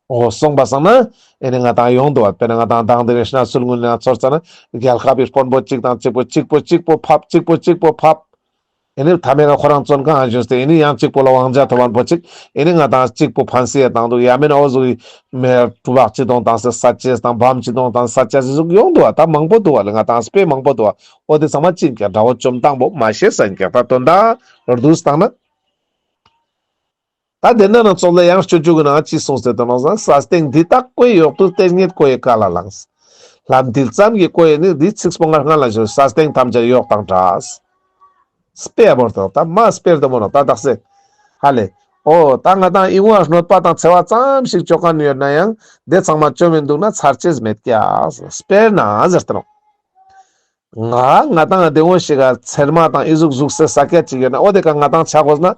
འོ་སོང་པ་སང་ན་ཨེ་ནི་ང་ཏང་ཡོང་འདུག་བ། དཔེར་ན་ང་ཏང་དང་དེ་རིང་ཤི་ན་སུལ་ངུན་ན་ཚོར་ཙ་ན་རྒྱལ་ཁབ་བི་དཔོན་པོ་གཅིག་དང་གཅིག་པོ་གཅིག་པོ་གཅིག་པོ་ཕབ་གཅིག་པོ་གཅིག་པོ་ཕབ། ཨེ་ནི་ཐ་མའི་ཁོ་རང་བཙོན་ཁང་ང་བཞུགས་ཏེ་ཨེ་ནི་ཡང་གཅིག་པོ་ལ་དབང་ཆ་ཐོབ་པ་པོ་གཅིག་ཨེ་ནི་ང་ཏང་གཅིག་པོ་ཕན་སེ་ཡ་བཏང་འདུག་ཡ་མེན་འོ་ཟུག་མེ་དུ་བག་གཅིག་དང་བཏང་སེ་ས་ཅེས་དང་བམ་གཅིག་དང་བཏང་ས་ཅེས་ཟུག་ཡོང་འདུག་བ། ད་མང་པོ་འདུག་བ་ལེ། ང་ཏང་དཔེ་མང་པོ་འདུག་བ། འོ་དེ་ཚང་མ་ཅི་ཡིན་ཀྱག་དགྲ་བོ་བཅོམ་སྟངས་པོ་མ་ཤེས་ས་ཡིན་ཀྱག་ད་དོན་དག་རྡུལ་བཏང་ན། ད་དེ་ན་ན་ཙོགས་ལ་ཡང་སྤྱོད་འཇུག་གི་ནང་ཅི་གསུངས་ཏེ་དོན་ནོ་ཟང་ས་སྟེང་འདི་དག་ཀོའི་འོག་ཏུ་རྟེན་ཉིད་ཀོའི་ཀ་ལ་ལངས། ལྷ་འདི་ཙམ་གྱི་ཀོའི་ནི་འདི་ཚིགས་པོ་ང་སྔ་ལ་ཞུ་ས་སྟེང་ཐམས་ཅད་འོག་དང་འདྲ། སྤེ་བོར་དོ་ད་མ་སྤེར་དོ་མོ་ནོ་ད་དག་སེ། ཧ་ལེ། འོ་ད་ང་ཏང་ཨི་བོ་གནོད་པ་དང་འཚེ་བ་ཙམ་ཞིག་ཅོ་མཁན་ཡོད་ན་ཡང་དེ་ཚང་མ་ཅོ་མིན་འདུག་ན་ཚར་ཅེས་མེད་ཀྱག་སྤེར་ན་ཟེར་ཏེ་ནོ། ང་ང་ཏང་དེ་འོ་ཞིག་ག་ཚེར་མ་དང་ཨི་ཟུག་ཟུག་སེ་ས་ཀྱད་ཅིག་ཡོད་ན་འོ་དེ་ཀ་ང་ཏང་ཆ་དགོས་ན།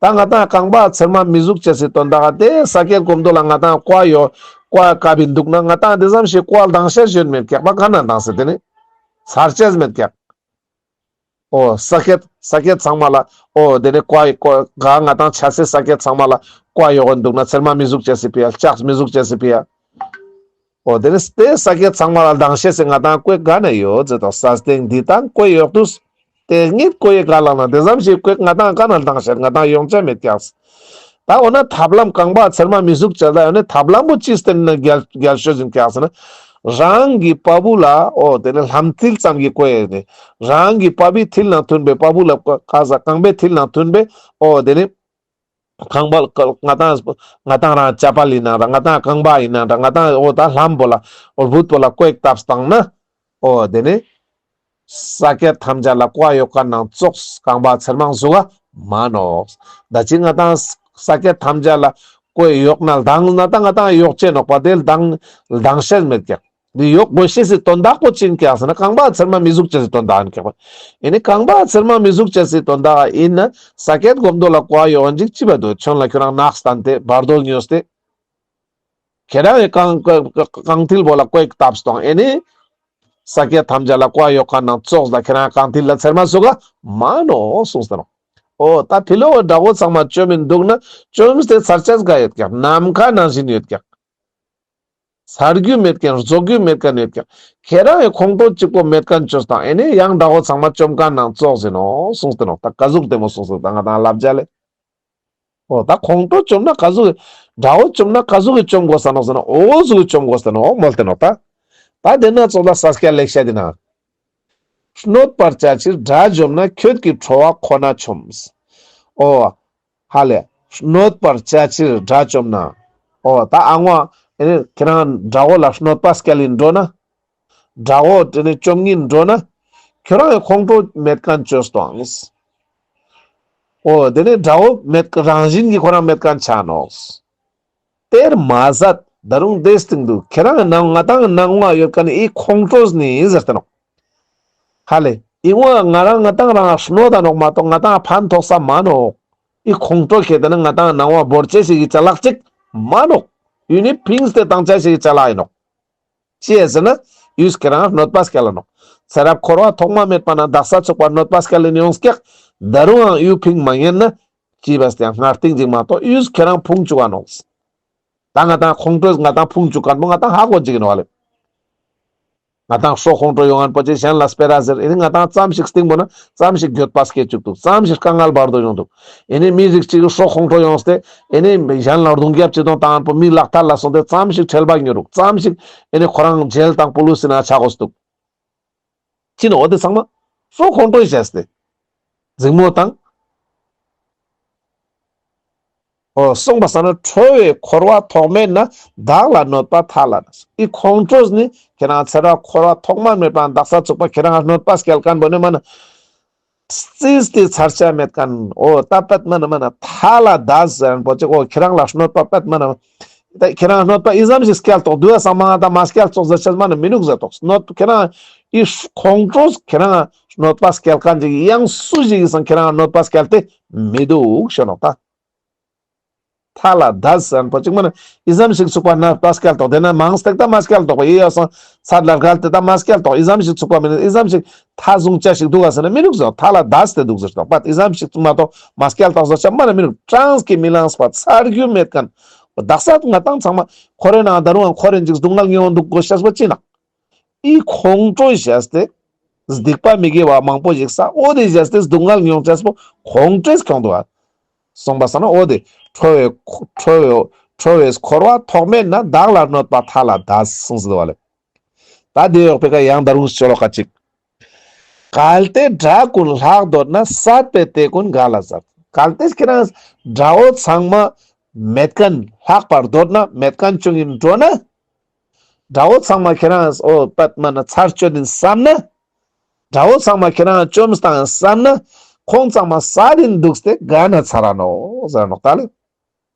ད་ང་ཏང་རྐང་པ་ཚེར་མ་མི་ཟུག་ཅེས་སི་དོན་དག་དེ་ས་ཀྱད་གོམ་དོ་ལ་ང་ཏང་ཀོ་ཡོད་ཀོ་ཀ་བིན་འདུག་ན་ང་ཏང་དེ་ཙམ་ཞིག་ཀོ་ལྡང་ཤེས་ཡོད་མེད་ཀྱག་པ་ག་ན་ལྡང་སེ་དེ་ནི་ཚར་ཅེས་མེད་ཀྱག་འོ་ས་ཀྱད་ས་ཀྱད་ཚང་མ་ལ་འོ་དེ་ནི་ཀོ་ཀོ་ག་ང་ཏང་ཆ་སེ་ས་ཀྱད་ཚང་མ་ལ་ཀོ་ཡོད་འདུག་ན་ཚེར་མ་མི་ཟུག་ཅེས་སི་ཕི་ཡ་ལྕགས་མི་ཟུག་ཅེས་སི་ཕི་ཡ། འོ་དེ་ནི་དེ་ས་ཀྱད་ཚང་མ་ལ་ལྡང་ཤེས་སི་ང་ཏང་བཀོད་ག་ན་ཡོད་ཟེར་དོ། ས་སྟེང་འདི་དང་བཀོད་ཡོད་དུས། དེ་ཉིད་བཀོད་ཡེ་ག་ལ་ན་དེ་ཙམ་ཞིག་བཀོད་ང་ཏང་ག་ན་ལྡང་ཤེས་ང་ཏང་ཡོང་ཆ་མེད་ཀྱག། ད་འོ་ན་ཐབས་ལམ་རྐང་པ་ཚེར་མ་མི་གཟུགས་ཅན་ལ་ཡོད་ནི་ཐབས་ལམ་པོ་ཅི་སྟེ་ན་རྒྱལ་རྒྱལ་ཤོས་ཡིན་ཀྱག་ཟེར་ན། རང་གི་པ་བུ་ལ་འོ་དེ་ནི་ལྷམ་མཐིལ་ཙམ་གྱི་བཀོད་ཡེ་ནི། རང་གི་པ་བུའི་མཐིལ་ནང་མཐུན་པའི་པ་བུ་ལ་ཀ་ས་རྐང་པའི་མཐིལ་ནང་མཐུན་པའི་འོ་དེ་ནི། རྐང་པ་ང་ཏང་ང་ཏང་རང་ཅ་པ་ལི་ནང་ར་ང་ཏང་རྐང་པ་ཡིན་ན་འདྲ་ང་ཏང་འོ་ད་ལྷམ་པོ་ལ་འོ་བུད་པོ་ལ་བཀོད་བཏབ་སྟངས་ན། འོ་དེ་ནི་ས་ཀྱད་ཐམས་ཅད་ལ་བཀོད་ཡོད་ཀ་ནང་ཙོགས་རྐང་པ་ཚེར་མང་ཟུག་ག་མ་ནོག། ད་ཅི་ང་ཏང་ས་ཀྱད་ཐམས་ཅད་ལ་བཀོད་ཡོད་ན་ལྡང་ན་ད་ང་ཏང་ཡོག་ཅེ་ནོག་པ་དེ་ལྡང་ལྡང་ཤེས་མེད་ཀྱག། འདི་ཡོག་དགོས་ཤེས་སི་དོན་དག་པོ་ཅི་ཡིན་ཀྱག་ཟེར་ན་རྐང་པ་ཚེར་མ་མི་གཟུགས་ཅན་སི་དོན་དག་ཡིན་ཀྱག་པ། ཨེ་ནི་རྐང་པ་ཚེར་མ་མི་གཟུགས་ཅན་སི་དོན་དག་ཡིན་ན་ས་ཀྱད་སྒོམ་དོ་ལ་བཀོད་ཡོད་ཅིག་ཅི་བ་དོ་ཁྱོད་ལ་ཁྱོད་རང་ནགས་སྟན་ཏེ་བར་དོ་ཉོས་ཏེ། ཁྱེད་རང་གི་རྐང་རྐང་མཐིལ་པོ་ལ་བཀོད་བཏབ་སྟངས་ཨེ་ནི། ས་ཀྱད་ཐམས་ཅད་ལ་བཀོད་ཡོད་ཀ་ནང་ཙོགས་ལ་ཁྱེད་རང་རྐང་མཐིལ་ལ་ཚེར་མ་ཟུག་ག་མ་ནོག་གསུངས་ཏེ་ནོག། འོ་ད་ཕི་ལོག་གི་དགྲ་བོ་ཚང་མ་བཅོམ་མིན་འདུག་ན་བཅོམ་སྟེ་ཚར་ཆ་ག་ཡོད་ཀྱག། ནམ་མཁའ་ནང་བཞིན་ཡོད་ཀྱག། ཚར་རྒྱུ་མེད་མཁན་རྫོགས་རྒྱུ་མེད་མཁན་ཡོད་ཀྱག། ཁྱེད་རང་གི་ཁོང་ཁྲོ་གཅིག་པོ་མེད་མཁན་བཅོས་དང་ཨེ་ནི་ཡང་དགྲ་བོ་ཚང་མ་བཅོམ་མཁན་ནང་ཙོགས་ཡིན་ནོག་གསུངས་ཏེ་ནོག། ད་ག་ཟུག་བདེ་མོ་གསུངས་ཏེ་ད་ང་ཏང་ལབ་རྒྱ་ལེ། འོ་ད་ཁོང་ཁྲོ་བཅོམ་ན་ག་ཟུག་དགྲ་བོ་བཅོམ་ན་ག་ཟུག་གི་བཅོམ་དགོས་ས་ནོག་ཟེར་ན་འོ་ཟུག་གི་བཅོམ་དགོས་ས་ནོག་མོལ་ཏེ་ནོག་ད། ད་དེ་ན་ཙོགས་ད་ས་སྐྱ་ལེགས་བཤད་དེ་ན། གནོད་པར་བྱ་ཕྱིར་དགྲ་བཅོམ་ན། ཁྱོད་ཀྱི་ཁྲོ་བ་ཁོ་ན་བཅོམ། འོ། ཧ་ལས། གནོད་པར་བྱ་ཕྱིར་དགྲ་བཅོམ་ན། འོ་ད་ཨ་ངོ་ཨེ་ནི་ཁྱེད་རང་དགྲ་བོ་ལ་གནོད་པ་སྐྱལ་ཡིན་འགྲོ་ན། དགྲ་བོ་དེ་ནི་བཅོམ་ཡིན་འགྲོ་ན། ཁྱོད་རང་གི་ཁོང་ཁྲོ་མེད་མཁན་བཅོས་ཏོང་། འོ་དེ་ནི་དགྲ་བོ་མེད་རང་བཞིན་གྱི་ཁོ་རང་མེད་མཁན་ཆ་ནོག། དེར་མ་ཟད་ད་རུང་དེའི་སྟེང་དུ་ཁྱེད་རང་ནང་ང་ཏང་ནང་ང་ཡོད་མཁན་ནི་ཨི་ཁོང་ཁྲོ་ནི་ཟེར་ཏེ་ནོག། ཧ་ལེ། ཨི་ངོ་ང་རང་ང་ཏང་རང་གནོད་ད་ནོག་མ་གཏོགས་ང་ཏང་ཕན་ཐོགས་ས་མ་ནོག། ཨི་ཁོང་ཁྲོ་ཁྱེད་དེ་ནི་ང་ཏང་ནང་བ་བོར་ཅེས་ཤིག་གི་ཅ་ལག་ཅིག་མ་ནོག། ཡུལ་ནི་ཕིངས་ཏེ་བཏང་ཅེས་ཤིག་གི་ཅ་ལག་ཡིན་ནོག། ཅི་ཡ་ཟེར་ན་ཡུལ་ཁྱེད་རང་གནོད་པ་སྐྱལ་ལ་ནོག། ཚེ་རབས་འཁོར་བ་ཐོག་མ་མེད་པ་ན་དག་ས་ཚུག་པ་གནོད་པ་སྐྱལ་ལ་ཡོང་སྐྱག། ད་རུང་ཡང་ཡུལ་ཕིང་མ་ཉན་ན། ཅི་བས་ཏེ་སྔར་སྟིང་ཅིག་མ་གཏོགས་ཡུལ་ཁྱེད་རང་ཕུང་བཅུག་ག་ནོག། ད་ང་ཏང་ཁོང་ཁྲོས་ང་ཏང་ཕུང་བཅུག་མཁན་པོ་ང་ཏང་ཧ་གོ་ཅིག་ཡིན་ནོག་ལེ། ང་ཏང་ཤོ་ཁོང་ཁྲོ་ཡོང་མཁན་པོ་ཅིག་གཞན་ལ་སྤེ་ར་ཟེར་ཨེ་ནི་ང་ཏང་ཙམ་ཞིག་སྟིང་པོ་ན་ཙམ་ཞིག་འགྱོད་པ་སྐྱེ་བཅུག་འདུག། ཙམ་ཞིག་དཀའ་ངལ་བར་དོ་ཡོང་འདུག། ཨེ་ནི་མི་རིགས་གཅིག་གི་ཤོ་ཁོང་ཁྲོ་ཡོང་སྟེ་ཨེ་ནི་གཞན་ལ་རྡུང་རྒྱབ་ཅིག་དང་བཏང་མཁན་པོ་མི་ལག་ཐལ་ལ་སོང་སྟེ་ཙམ་ཞིག་ཁྲེལ་བ་ཉོ་རུག། ཙམ་ཞིག་ཨེ་ནི་ཁོ་རང་ཇེལ་དང་པུ་ལུ་སི་ན་ཆ་དགོས་འདུག། ཅི་ནོག་འོ་དེ་ཚང་མ། ཤོ་ཁོང་ཁྲོ་བྱས་ཏེ། འཛིང་མོ་དང་། འོ་གསུངས་པ་ས་ན་ཁྲོ་བའི་འཁོར་བ་ཐོག་མེད་ན། བདག་ལ་གནོད་པ་མཐའ་ལ་འདས། ཨི་ཁོང་ཁྲོས་ནི་ཁྱེད་རང་ཚེ་རབས་འཁོར་བ་ཐོག་མ་མེད་པ་དག་ས་ཚུག་པ་ཁྱེད་རང་གནོད་པ་སྐྱལ་མཁན་པོ་ནི་མ་ན། རྩིས་ཏེ་ཚར་ཆ་མེད་མཁན། འོ་ད་པད་མ་ན་མ་ན་མཐའ་ལ་འདས་ཟེར་མཁན་པོ་ཅིག་འོ་ཁྱེད་རང་ལ་གནོད་པ་པད་མ་ན་མ། ད་ཁྱེད་རང་གནོད་པ་ཨི་ཙམ་ཞིག་སྐྱལ་ཏོག་དུས་ས་མ་ང་ད་མ་སྐྱལ་ཙོག་ཟེར་ཆ་མ་ན་མི་ནུག་ཟེར་ཏོག། གནོད་ཁྱེད་རང་ཨི་ཁོང་ཁྲོས་ཁྱེད་རང་གནོད་པ་སྐྱལ་མཁན་ཅིག་ཡང་སུ་ཞིག་གིས་སང་ཁྱེད་རང་གནོད་པ་སྐྱལ་ཏེ་མི་འདུག་ཤོ་ནོག་ད། མཐའ་ལ་འདས་ཟེར་མཁན་པོ་ཅིག་མ་ན་ཨི་ཙམ་ཞིག་ཚུག་པ་གནོད་པ་སྐྱལ་ཏོག། དེ་ན་མང་སྟེགས་ད་མ་སྐྱལ་ཏོག་པ་ཡེ་ཡོ་སང་ཚར་ལ་རྒལ་ཏེ་ད་མ་སྐྱལ་ཏོག། ཨི་ཙམ་ཞིག་ཚུག་པ་མི་ནུག། ཨི་ཙམ་ཞིག་མཐའ་བཟུང་ཆ་ཞིག་འདུག་ག་ཟེར་ན་མི་ནུག་ཟེར། མཐའ་ལ་འདས་ཏེ་འདུག་ཟེར་ཏོག་པ། ཨི་ཙམ་ཞིག་མ་གཏོགས་མ་སྐྱལ་ཏོག་ཟེར་ཆ་མ་ན་མི་ནུག། གྲངས་ཀྱིས་མི་ལངས་པ་ཚར་རྒྱུ་མེད་མཁན། དག་ས་ང་ཏང་ཚང་མ་འཁོར་བའི་ནང་ད་རུང་འཁོར་རིན་ཅིག་སྡུག་བསྔལ་མྱོང་འདུག་དགོས་ཤེས་པ་ཅི་ན། ཨི་ཁོང་ཁྲོ་བྱས་ཏེ། སྡིག་པ་མི་དགེ་བ་མང་པོ་ཞིག་བསགས། འོ་དེ་བྱས་ཏེ་སྡུག་བསྔལ་མྱོང་ཅེས་པོ་ཁོང་ཁྲོས་ཁྱོང་འདུག་ཨ། གསུངས་པ་ས་ན་འོ་དེ་ཁྲོ་བའི་ཁྲོ་བའི་ཁྲོ་བའི་འཁོར་བ་ཐོག་མེད་ན། བདག་ལ་གནོད་པ་མཐའ་ལ་འདས་གསུངས་ཟེར་བ་ལེ། ད་དེ་ཡོག་པའི་ཀ་ཡང་ད་རུང་ཤོ་ལོ་ཀ་ཅིག། གལ་ཏེ་དགྲ་ཀུན་ལྷག་འདོད་ན། བསད་པས་དེ་ཀུན་ག་ལ་བསད། གལ་ཏེ་ཁྱེད་རང་དགྲ་བོ་ཚང་མ་མེད་མཁན་ལྷག་པར་འདོད་ན་མེད་མཁན་བཅོ་ཡིན་འགྲོ་ན། དགྲ་བོ་ཚང་མ་ཁྱེད་རང་འོ་པད་མ་ན་ཚར་གཅོད་ཡིན་བསམ་ན། དགྲ་བོ་ཚང་མ་ཁྱེད་རང་བཅོམ་བཏང་བསམ་ན། ཁོང་ཚང་མ་བསད་ཡིན་འདུག་སྟེ་ག་ན་ཚར་ར་ནོག་ཟེར་ནོག་ད་ལེ།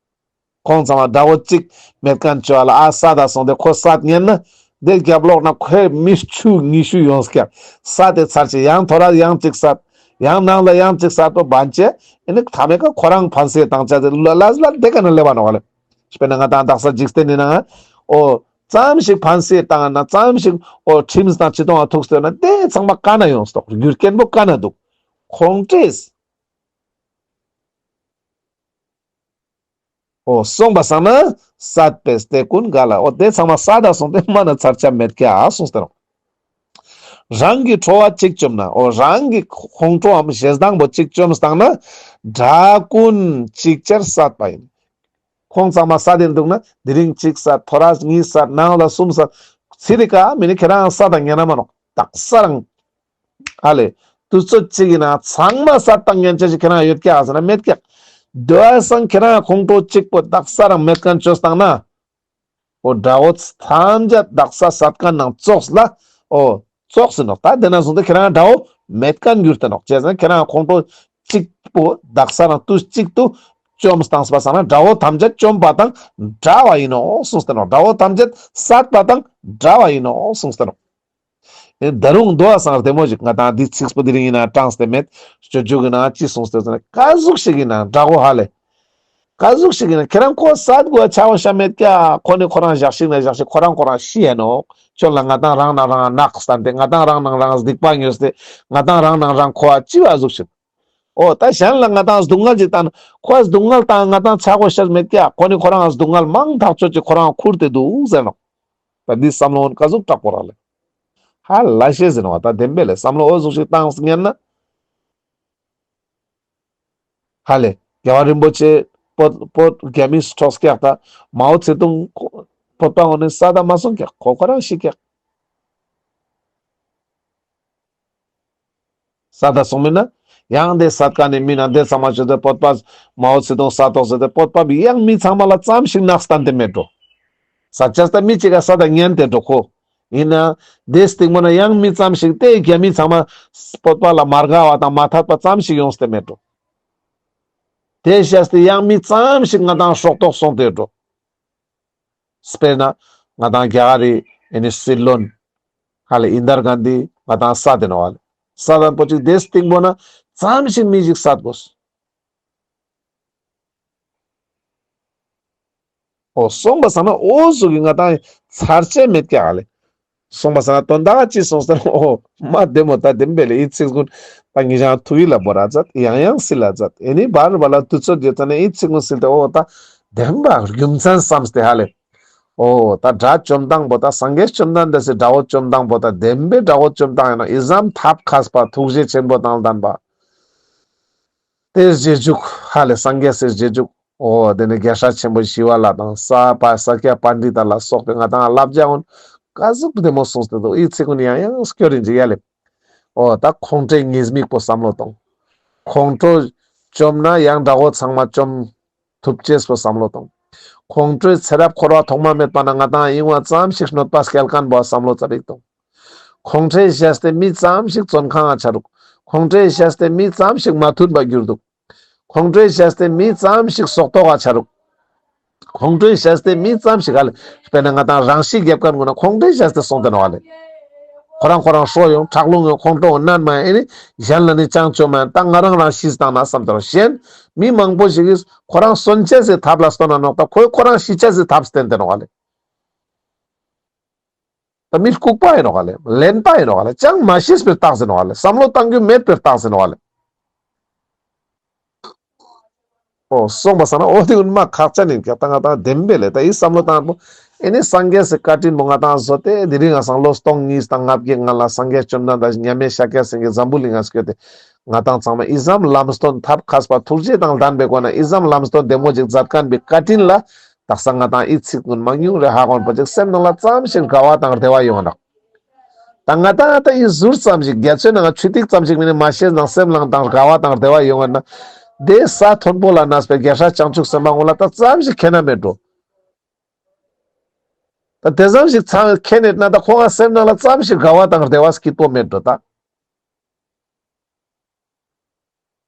ཁོང་ཚང་མ་དགྲ་བོ་གཅིག་མེད་མཁན་བཅོ་ལ་ཨ་བསད་ད་སོང་སྟེ་ཁོ་བསད་ཉན་ན། དེ་རྒྱབ་ལོག་ན་ཁོའི་མི་བཅུ་ཉི་ཤུ་ཡོང་སྐྱ། བསད་དེ་ཚར་ཅེ་ཡང་ཐོ་ར་ཡང་གཅིག་བསད། ཡང་ནང་ལ་ཡང་གཅིག་བསད་པོ་བན་ཅེ། ཨེ་ནི་ཐ་མའི་ཀ་ཁོ་རང་ཕན་སེ་བཏང་ཅེ་དེ་ལ་ལ་ལ་དེ་ཀ་ན་ལེ་བ་ནོག་ལེ། དཔེར་ན་ང་ཏང་དག་ས་འཇིག་རྟེན་ནི་ན་འོ་ཙམ་ཞིག་ཕན་སེ་བཏང་ན་ཙམ་ཞིག་འོ་ཁྲིམས་དང་ཅི་དང་ཐུག་སྟེ་ན་དེ་ཚང་མ་ག་ན་ཡོང་སྟོག། རྒྱུ་རྐྱེན་པོ་ག་ན་འདུག། ཁོང་ཁྲོས། འོ་སོང་པ་སང་ན་སད་པའི་སྟེ་ཀུན་དགའ་ལ། འོ་དེ་ཚང་མ་སད་ད་སོང་སྟེ་མ་ན་ཚར་ཆ་མེད་ཀྱག་གསུངས་ཏེ་ནོག། རང་གི་ཁྲོ་བ་གཅིག་བཅོམ་ན། འོ་རང་གི་ཁོང་ཁྲོའམ་ཞེ་སྡང་པོ་གཅིག་བཅོམ་སྟེ་ན་དགྲ་ཀུན་ཅིག་ཅར་སད་པ་ཡིན། ཁོང་ཚང་མ་སད་དེ་འདུག་ན་དེ་རིང་གཅིག་སད། ཐོ་རས་གཉིས་སད། ནངས་ལ་གསུམ་སད། ཚེ་རིང་ཀ་མེ་ནི་ཁྱེ་རང་སད་ད་ཉན་ན་མ་ནོག། དག་ས་རང་ཧ་ལེ། དུས་ཚོད་གཅིག་ཡིན་ན་ཚང་མ་སད་ད་ཉན་ཆ་ཞིག་ཁྱེ་རང་ཡོད་ཀྱག་ཟེར་ན་མེད་ཀྱག། དེ་བ་སང་ཁྱེ་རང་ཁོང་ཁྲོ་གཅིག་པོ་དག་ས་རང་མེད་མཁན་བཅོས་བཏང་ན། འོ་དགྲ་བོ་ཐམས་ཅད་དག་ས་སད་མཁན་ནང་ཙོགས་ལ། འོ་ཙོགས་ཡིན་ནོག། ད་དེ་ན་བཟུང་སྟེ་ཁྱེ་རང་དགྲ་བོ་མེད་མཁན་གྱུར་ཏེ་ནོག། ཅི་ཟེར་ན་ཁྱེ་རང་ཁོང་ཁྲོ་གཅིག་པོ་དག་ས་རང་དུས་གཅིག་ཏུ་བཅོམ་བཏང་པ་སང་ན་དགྲ་བོ་ཐམས་ཅད་བཅོམ་པ་དང་འདྲ་བ་ཡིན་ནོག་གསུངས་ཏེ་ནོག། དགྲ་བོ་ཐམས་ཅད་སད་པ་དང་འདྲ་བ་ཡིན་ནོག་གསུངས་ཏེ་ནོག། ཨེ་ད་རུང་དོ་བ་སང་བདེ་མོ་ཞིག་ང་དང་འདི་ཚིགས་པོ་དེ་རིང་ཡིན་ན་དྲངས་ཏེ་མེད། སྤྱོད་འཇུག་གི་ནང་ཅི་གསུངས་ཏེ་ཟེར་ན་ག་ཟུག་ཞིག་ཡིན་ན་དགྲ་བོ་ཧ་ལེ། ག་ཟུག་ཞིག་ཡིན་ན་ཁྱེ་རང་ཁོ་སད་དགོས་ཆ་བོ་ཤ་མེད་ཀྱག། ཁོ་ནི་ཁོ་རང་ཞག་ཞིག་ན་ཞག་ཞིག་ཁོ་རང་ཁོ་རང་ཤི་ཡ་ནོག། ཁྱོད་ལ་ང་དང་རང་ནང་རང་ནག་སྟན་ཏེ་ང་དང་རང་ནང་རང་སྡིག་པ་ཉོས་ཏེ་ང་དང་རང་ནང་རང་ཁོ་ཅི་བ་ཟུག་ཞིག། འོ་ད་གཞན་ལ་ང་དང་སྡུག་བསྔལ་ཅིག་བཏང་ཁོ་སྡུག་བསྔལ་བཏང་ང་དང་ཆ་བོ་ཤ་མེད་ཀྱག། ཁོ་ནི་ཁོ་རང་སྡུག་བསྔལ་མང་ཐག་ཆོད་ཅིག་ཁོ་རང་ཁུར་ཏེ་འདུག་ཟེར་ནོག། ད་འདི་བསམ་བློ་འོན་ག་ཟུག་དྲག་པོ་རག་ལེ། ཧ་ལ་ཤེས་ཟེར་ནོག། ད་བདེན་པས་ལེ། བསམ་བློ་འོ་ཟུག་ཞིག་བཏང་ཉན་ན། ཧ་ལེ། རྒྱལ་བ་རིན་པོ་ཆེ་བོད་བོད་རྒྱ་མིས་འཕྲོགས་ཀྱག། ད་མའོ་ཙེ་ཏུང་བོད་པ་འོ་ནི་སད་ད་མ་སོང་ཀྱག། ཁོ་ཁོ་རང་ཤི་ཀྱག། སད་ད་སོང་མིན་ན་ཡང་དེ་སད་མཁན་ནི་མི་ན་དེ་ཚང་མ་བཅོས་ཏེ་བོད་པ་མའོ་ཙེ་ཏུང་སད་དོག་ཟེར་ཏེ་བོད་པ་ཡང་མི་ཚང་མ་ལ་ཙམ་ཞིག་ནག་སྟན་ཏེ་མེད་འགྲོ། སད་ཅས་ད་མི་གཅིག་ག་སད་ད་ཉན་ཏེ་འགྲོ་ཁོ། ཡིན་ན་དེ་སྟིང་མོ་ན་ཡང་མི་ཙམ་ཞིག་དེ་རྒྱ་མི་ཚང་མ་བོད་པ་ལ་མ་དགའ་བ་དང་མ་འཐད་པ་ཙམ་ཞིག་ཡོངས་ཏེ་མེད་འགྲོ། དེ་བྱས་ཏེ་ཡང་མི་ཙམ་ཞིག་ང་དང་སྲོག་ཐོག་སོང་སྟེ་འགྲོ། དཔེར་ན་ང་དང་རྒྱ་གར་རི་ཨེ་ནི་སྲིད་བློན་ཧ་ལེ་ཨིན་དར་གན་དྷི་ང་དང་སད་དེ་ནོག་ཧ་ལེ། སད་དང་པོ་ཅིག་དེ་སྟིང་མོ་ན་ཙམ་ཞིག་མི་ཞིག་སད་དགོས། འོ་སོང་པ་སང་ན་འོ་ཟུག་གི་ང་དང་ཚར་ཆ་མེད་ཀྱག་ཧ་ལེ། སོང་པ་སང་ན་དོན་དག་ཅི་སོང་ཟེར་ན་འོ་མ་བདེ་མོ་ད་བདེན་པས་ལེ། ཨི་ཚིག་ཀུན་ད་ངེད་ཅག་ཐུགས་ཡིད་ལ་བོར་ར་མཛད། ཡང་ཡང་སིལ་ལ་མཛད། ཨེ་ནི་བར་བར་ལ་དུས་ཚོད་ཡོད་ཙ་ན་ཨི་ཚིག་ཀུན་སིལ་ཏེ་འོ་ད་བདེན་པ་རྒྱུ་མཚན་བསམས་ཏེ་ཧ་ལེ། འོ་ད་དགྲ་བཅོམ་སྟངས་པོ་ད་སངས་རྒྱས་བཅོམ་ལྡན་འདས་སི་དགྲ་བོ་བཅོམ་སྟངས་པོ་ད་བདེན་པའི་དགྲ་བོ་བཅོམ་སྟངས་ཡིན་ན་ཨི་ཙམ་ཐབས་མཁས་པ་ཐུགས་རྗེ་ཆེན་པོ་དང་ལྡན་པ། དེ་རྗེས་འཇུག་ཧ་ལེ་སངས་རྒྱས་སི་རྗེས་འཇུག། འོ་དེ་ནི་རྒྱལ་སྲས་ཆེན་པོ་ཞི་བ་ལྷ་དང་ས་པ་ས་སྐྱ་པཎྜི་ཏ་ལ་སོགས་པའི་ང་དང་བསླབ་བྱ་འོན་ག་ཟུག་བདེ་མོ་གསུངས་ཏེ་འདུག། ཨི་ཚིག་ཀུན་ཡང་ཡང་སྐྱོར་ཡིན་ཅིག་ཡ་ལེ། འོ་ད་ཁོང་ཁྲོའི་ཉེས་དམིགས་པོ་བསམ་བློ་གཏོང་། ཁོང་ཁྲོ་བཅོམ་ན་ཡང་དགྲ་བོ་ཚང་མ་བཅོམ་ཐུབ་ཅེས་པོ་བསམ་བློ་གཏོང་། ཁོང་ཁྲོའི་ཚེ་རབས་འཁོར་བ་ཐོག་མ་མེད་པ་ན་ང་དང་ཡིན་བ་ཙམ་ཞིག་གནོད་པ་སྐྱེལ་མཁན་པོ་བསམ་བློ་ཙ་པིག་གཏོང་། ཁོང་ཁྲོའི་བྱས་ཏེ་མི་ཙམ་ཞིག་བཙོན་ཁང་ང་ཆ་རུག། ཁོང་ཁྲོའི་བྱས་ཏེ་མི་ཙམ་ཞིག་མ་མཐུན་པ་གྱུར་འདུག། ཁོང་ཁྲོའི་བྱས་ཏེ་མི་ཙམ་ཞིག་སྲོག་ཐོག་ག་ཆ་རུག། ཁོང་ཁྲོའི་བྱས་ཏེ་མི་ཙམ་ཞིག་ཧ་ལེ། དཔེར་ན་ང་དང་རང་ཤི་རྒྱབ་མཁན་ཀུན་ན་ཁོང་ཁྲོའི་བྱས་ཏེ་སོང་སྟེ་ནོག་ཧ་ལེ། ཁོ་རང་ཁོ་རང་ཤོར་ཡོང་ཁྲག་རླུང་ཡོང་ཁོང་ཁྲོ་ནན་མ་ཨེ་ནི་གཞན་ལ་ནི་ཅང་བཅོ་མ་ད་ང་རང་རང་ཤི་སྟངས་ན་བསམ་དོ། གཞན་མི་མང་པོ་ཞིག་གིས་ཁོ་རང་གསོན་ཅེས་སི་ཐབས་ལ་སྟོན་ན་ནོག། ད་ཁོས་ཁོ་རང་ཤི་ཅེས་སི་ཐབས་བསྟན་ཏེ་ནོག་ཧ་ལེ། ད་མི་ལྐུགས་པ་ཡིན་ནོག་ལེ། གླེན་པ་ཡིན་ནོག་ལེ། ཅང་མ་ཤེས་པའི་རྟགས་ཡིན་ནོག་ལེ། བསམ་བློ་བཏང་རྒྱུ་མེད་པའི་རྟགས་ཡིན་ནོག་ལེ། འོ་སོང་པ་སང་ན་འོ་དེ་ཀུན་མ་ཁག་ཅན་ཡིན་ཀྱག། ད་ང་དང་བདེན་པས་ལེ། ད་ཨི་བསམ་བློ་བཏང་པོ་ཨེ་ནི་སངས་རྒྱས་སི་བཀའ་དྲིན་པོ་ང་དང་བཟོ་སྟེ་དེ་རིང་ང་སང་ལོ་སྟོང་གཉིས་དང་ལྔ་བརྒྱའི་སྔ་ལ་སངས་རྒྱས་བཅོམ་ལྡན་འདས་མཉམ་མེད་ཤཱཀྱ་སེང་གེ་འཛམ་བུ་གླིང་ང་སྐྱོད་དེ་ང་དང་ཚང་མ་ཨི་ཙམ་ལམ་སྟོན་ཐབས་མཁས་པ་ཐུགས་རྗེ་དང་ལྡན་པའི་སྒོ་ནས་ཨི་ཙམ་ལམ་སྟོན་བདེ་མོ་ཅིག་མཛད་མཁན་པའི་བཀའ་དྲིན་ལ། དག་ས་ང་དང་ཨི་ཚིག་ཀུན་མང་ཉུང་རེ་ཧ་གོ་ན་པོ་ཅིག་སེམས་ནང་ལ་ཙམ་ཞིག་དགའ་བ་དང་བདེ་བ་ཡོང་ང་ནོག། ད་ང་དང་ད་ཨི་ཟུར་ཙམ་ཞིག་རྒྱ་མཚོའི་ནང་ཆུ་ཐིགས་ཙམ་ཞིག་མ་ནེ་མ་ཤེས་ནང་སེམས་ནང་དང་དགའ་བ་དང་བདེ་བ་ཡོང་ང་ན། དེ་ས་མཐོན་པོ་ལ་གནས་པའི་རྒྱལ་སྲས་བྱང་ཆུབ་སེམས་དཔའ་ཀུན་ལ་ད་ཙམ་ཞིག་ཁྱད་ན་མེད་འགྲོ། ད་དེ་ཙམ་ཞིག་ཚང་ཁྱད་ནེད་ན་ད་ཁོང་ང་སེམས་ནང་ལ་ཙམ་ཞིག་དགའ་བ་དང་བདེ་བ་སྐྱིད་པོ་མེད་འགྲོ་ད།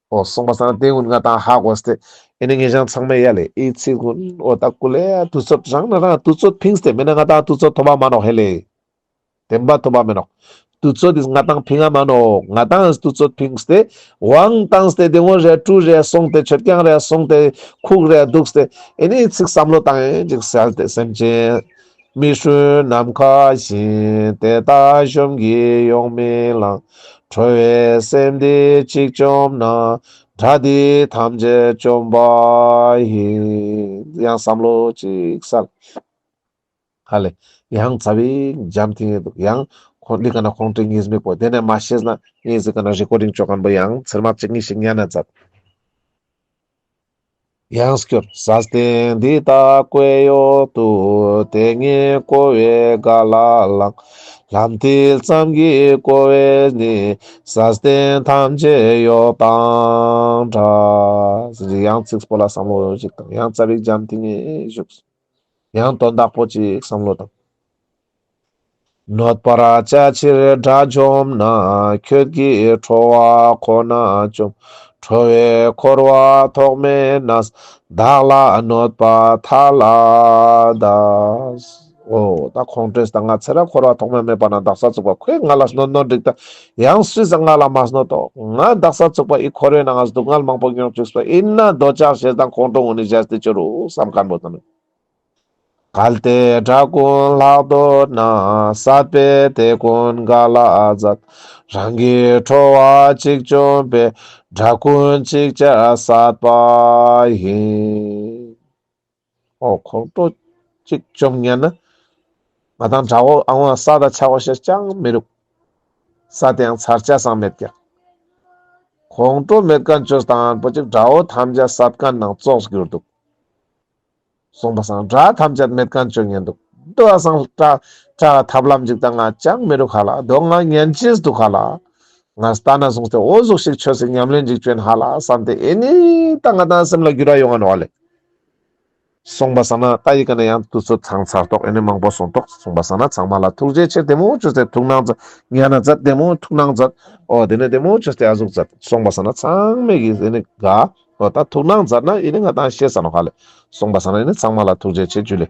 འོ་སོང་པ་སང་ན་དེ་ཀུན་ང་དང་ཧ་གོ་སྟེ་ཨེ་ནི་ངེད་ཅག་ཚང་མས་ཡ་ལེ་ཨི་ཚིག་ཀུན་འོ་ད་ཀུ་ལེ་དུས་ཚོད་རང་ན་རང་དུས་ཚོད་ཕིངས་ཏེ་མེད་ན་ང་དང་དུས་ཚོད་ཐོབ་པ་མ་ནོག་ཧེ་ལེ། བདེན་པ་ཐོབ་པ་མེད་ནོག། དུས་ཚོད་དེ་ང་དང་ཕིང་ང་མ་ནོག། ང་དང་དུས་ཚོད་ཕིངས་ཏེ་དབང་བཏང་སྟེ་དེ་ངོ་རེ་ཀྲུ་རེ་སོང་སྟེ་མཆོད་ཀྱང་རེ་སོང་སྟེ་ཁུག་རེ་འདུག་སྟེ་ཨེ་ནི་ཨི་ཚིག་བསམ་བློ་བཏང་ཡིན་ཅིག་སལ་ཏེ་སེམས་ཅན། མི་སྲུན་ནམ་མཁའ་བཞིན། དེ་ལྟར་གཞོམ་གྱིས་ཡོང་མི་ལང་། ཁྲོ་བའི་སེམས་འདི་གཅིག་བཅོམ་ན། དགྲ་འདི་ཐམས་ཅད་བཅོམ་པ་ཡིན། ཡང་བསམ་བློ་ཅིག་སལ། ཧ་ལེ། ཡང་ཙ་པིག་འཇམ་ཐིང་ངེ་འདུག། ཡང་ཁོང་འདི་ཀ་ན་ཁོང་ཁྲོ་ཉིས་མིག་པོ་དེ་ནས་མ་ཤེས་ན་ངས་ཟི་ཀ་ན་རི་ཀོར་ཌིང་ཅོ་མཁན་པོ་ཡང་ཚེར་མ་གཅིག་གཉིས་ཤིག་ཉན་ན་མཛད། ཡང་སྐྱོར། ས་སྟེང་འདི་དག་ཀོས་འོག་ཏུ། དེ་སྙེད་ཀོ་བས་ག་ལ་ལང་། ལམ་མཐིལ་ཙམ་གྱིས་ཀོ་བས་ནི། ས་སྟེང་ཐམས་ཅད་གཡོགས་དང་འདྲ། ཡང་ཚིག་པོ་ལ་བསམ་བློ་ཅིག་བཏང་། ཡང་ཙ་པིག་འཇམ་ཐིང་ངེ་བཞུགས། ཡང་དོན་དག་པོ་ཅིག་བསམ་བློ་བཏང་། གནོད་པར་བྱ་ཕྱིར་དགྲ་བཅོམ་ན། ཁྱོད་ཀྱིས་ཁྲོ་བ་ཁོ་ན་བཅོམ། ཁྲོ་བས་འཁོར་བ་ཐོག་མེད་ན། བདག་ལ་གནོད་པ་མཐའ་ལས་འདས། འོ་ད་ཁོང་ཁྲོས་དང་ང་ཚེ་རབས་འཁོར་བ་ཐོག་མེད་མེད་པ་ན་དག་ས་ཚུགས་པ་ཁོས་ང་ལ་གནོད་ནོ་འགྲིག་ད། ཡང་སུས་ང་ལ་མ་གནོད་དོ། ང་དག་ས་ཚུགས་པ་འི་འཁོར་བའི་ནང་ང་སྡུག་བསྔལ་མང་པོ་མྱོང་བཅུག་པ་ཡིན་ན་འདོད་ཆགས་ཞེ་སྡང་ཁོང་ཁྲོ་གུན་ནི་བཞག་སྟེ་ཅི་རུ་བསམ་མཁན་པོ་དང་། གལ་ཏེ་དགྲ་ཀུན་ལྷག་འདོད་ན། བསད་པས་དེ་ཀུན་ག་ལ་མཛད། རང་གི་ཁྲོ་བ་གཅིག་བཅོམ་པས། དགྲ་ཀུན་ཅིག་ཅར་བསད་པ་ཡིན། འོ་ཁོང་ཁྲོ་གཅིག་བཅོམ་ཉན་ན་ང་དང་དགྲ་བོ་ཨ་བ་བསད་ད་ཆ་བོ་ཞེས་ཅང་མི་རུག། བསད་དེ་ཡང་ཚར་ཆ་སང་མེད་ཀྱག། ཁོང་ཁྲོ་མེད་མཁན་བཅོས་དང་པོ་ཅིག་དགྲ་བོ་ཐམས་ཅད་བསད་མཁན་ནང་ཙོགས་གྱུར་འདུག། སོང་པ་སང་དགྲ་ཐམས་ཅད་མེད་མཁན་བཅོ་ཉན་འདུག། དོ་ཨ་སང་དགྲ་དགྲ་ཐབས་ལམ་ཅིག་དང་ང་ཅང་མི་རུག་ཧ་ལ། དོ་ང་ཉན་ཅེས་འདུག་ཧ་ལ། ང་ལྟ་ན་སོང་སྟེ་འོ་ཟུག་ཞིག་ཆོས་སི་ཉམས་ལེན་ཅིག་བཅོན་ཧ་ལ་བསམ་སྟེ་ཨེ་ནི་ད་ང་དང་སེམས་ལ་འགྱུར་བ་ཡོང་ང་ནོག་ལེ། སོང་པ་སང་ན་ད་འི་ཀ་ནས་ཡང་དུས་ཚོད་ཚང་ཚར་ཏོག། ཨེ་ནི་མང་པོ་སོང་ཏོག། སོང་པ་སང་ན་ཚང་མ་ལ་ཐུགས་རྗེ་ཆེ། དེ་མོ་བཅོས་ཏེ་ཐུགས་སྣང་མཛད། ཉན་ན་མཛད། དེ་མོ་ཐུགས་སྣང་མཛད། འོ་དེ་ནས་དེ་མོ་བཅོས་ཏེ་ཨ་ཟུག་མཛད། སོང་པ་སང་ན་ཚང་མས་ཀྱིས་ཨེ་ནི་ག་འོ་ད་ཐུགས་སྣང་མཛད་ན་ཨེ་ནི་ང་དང་ཤེས་ས་ནོག་ཧ་ལེ། སོང་པ་སང་ན་ཨེ་ནི་ཚང་མ་ལ་ཐུགས་རྗེ་ཆེ། ཇུ་ལེ།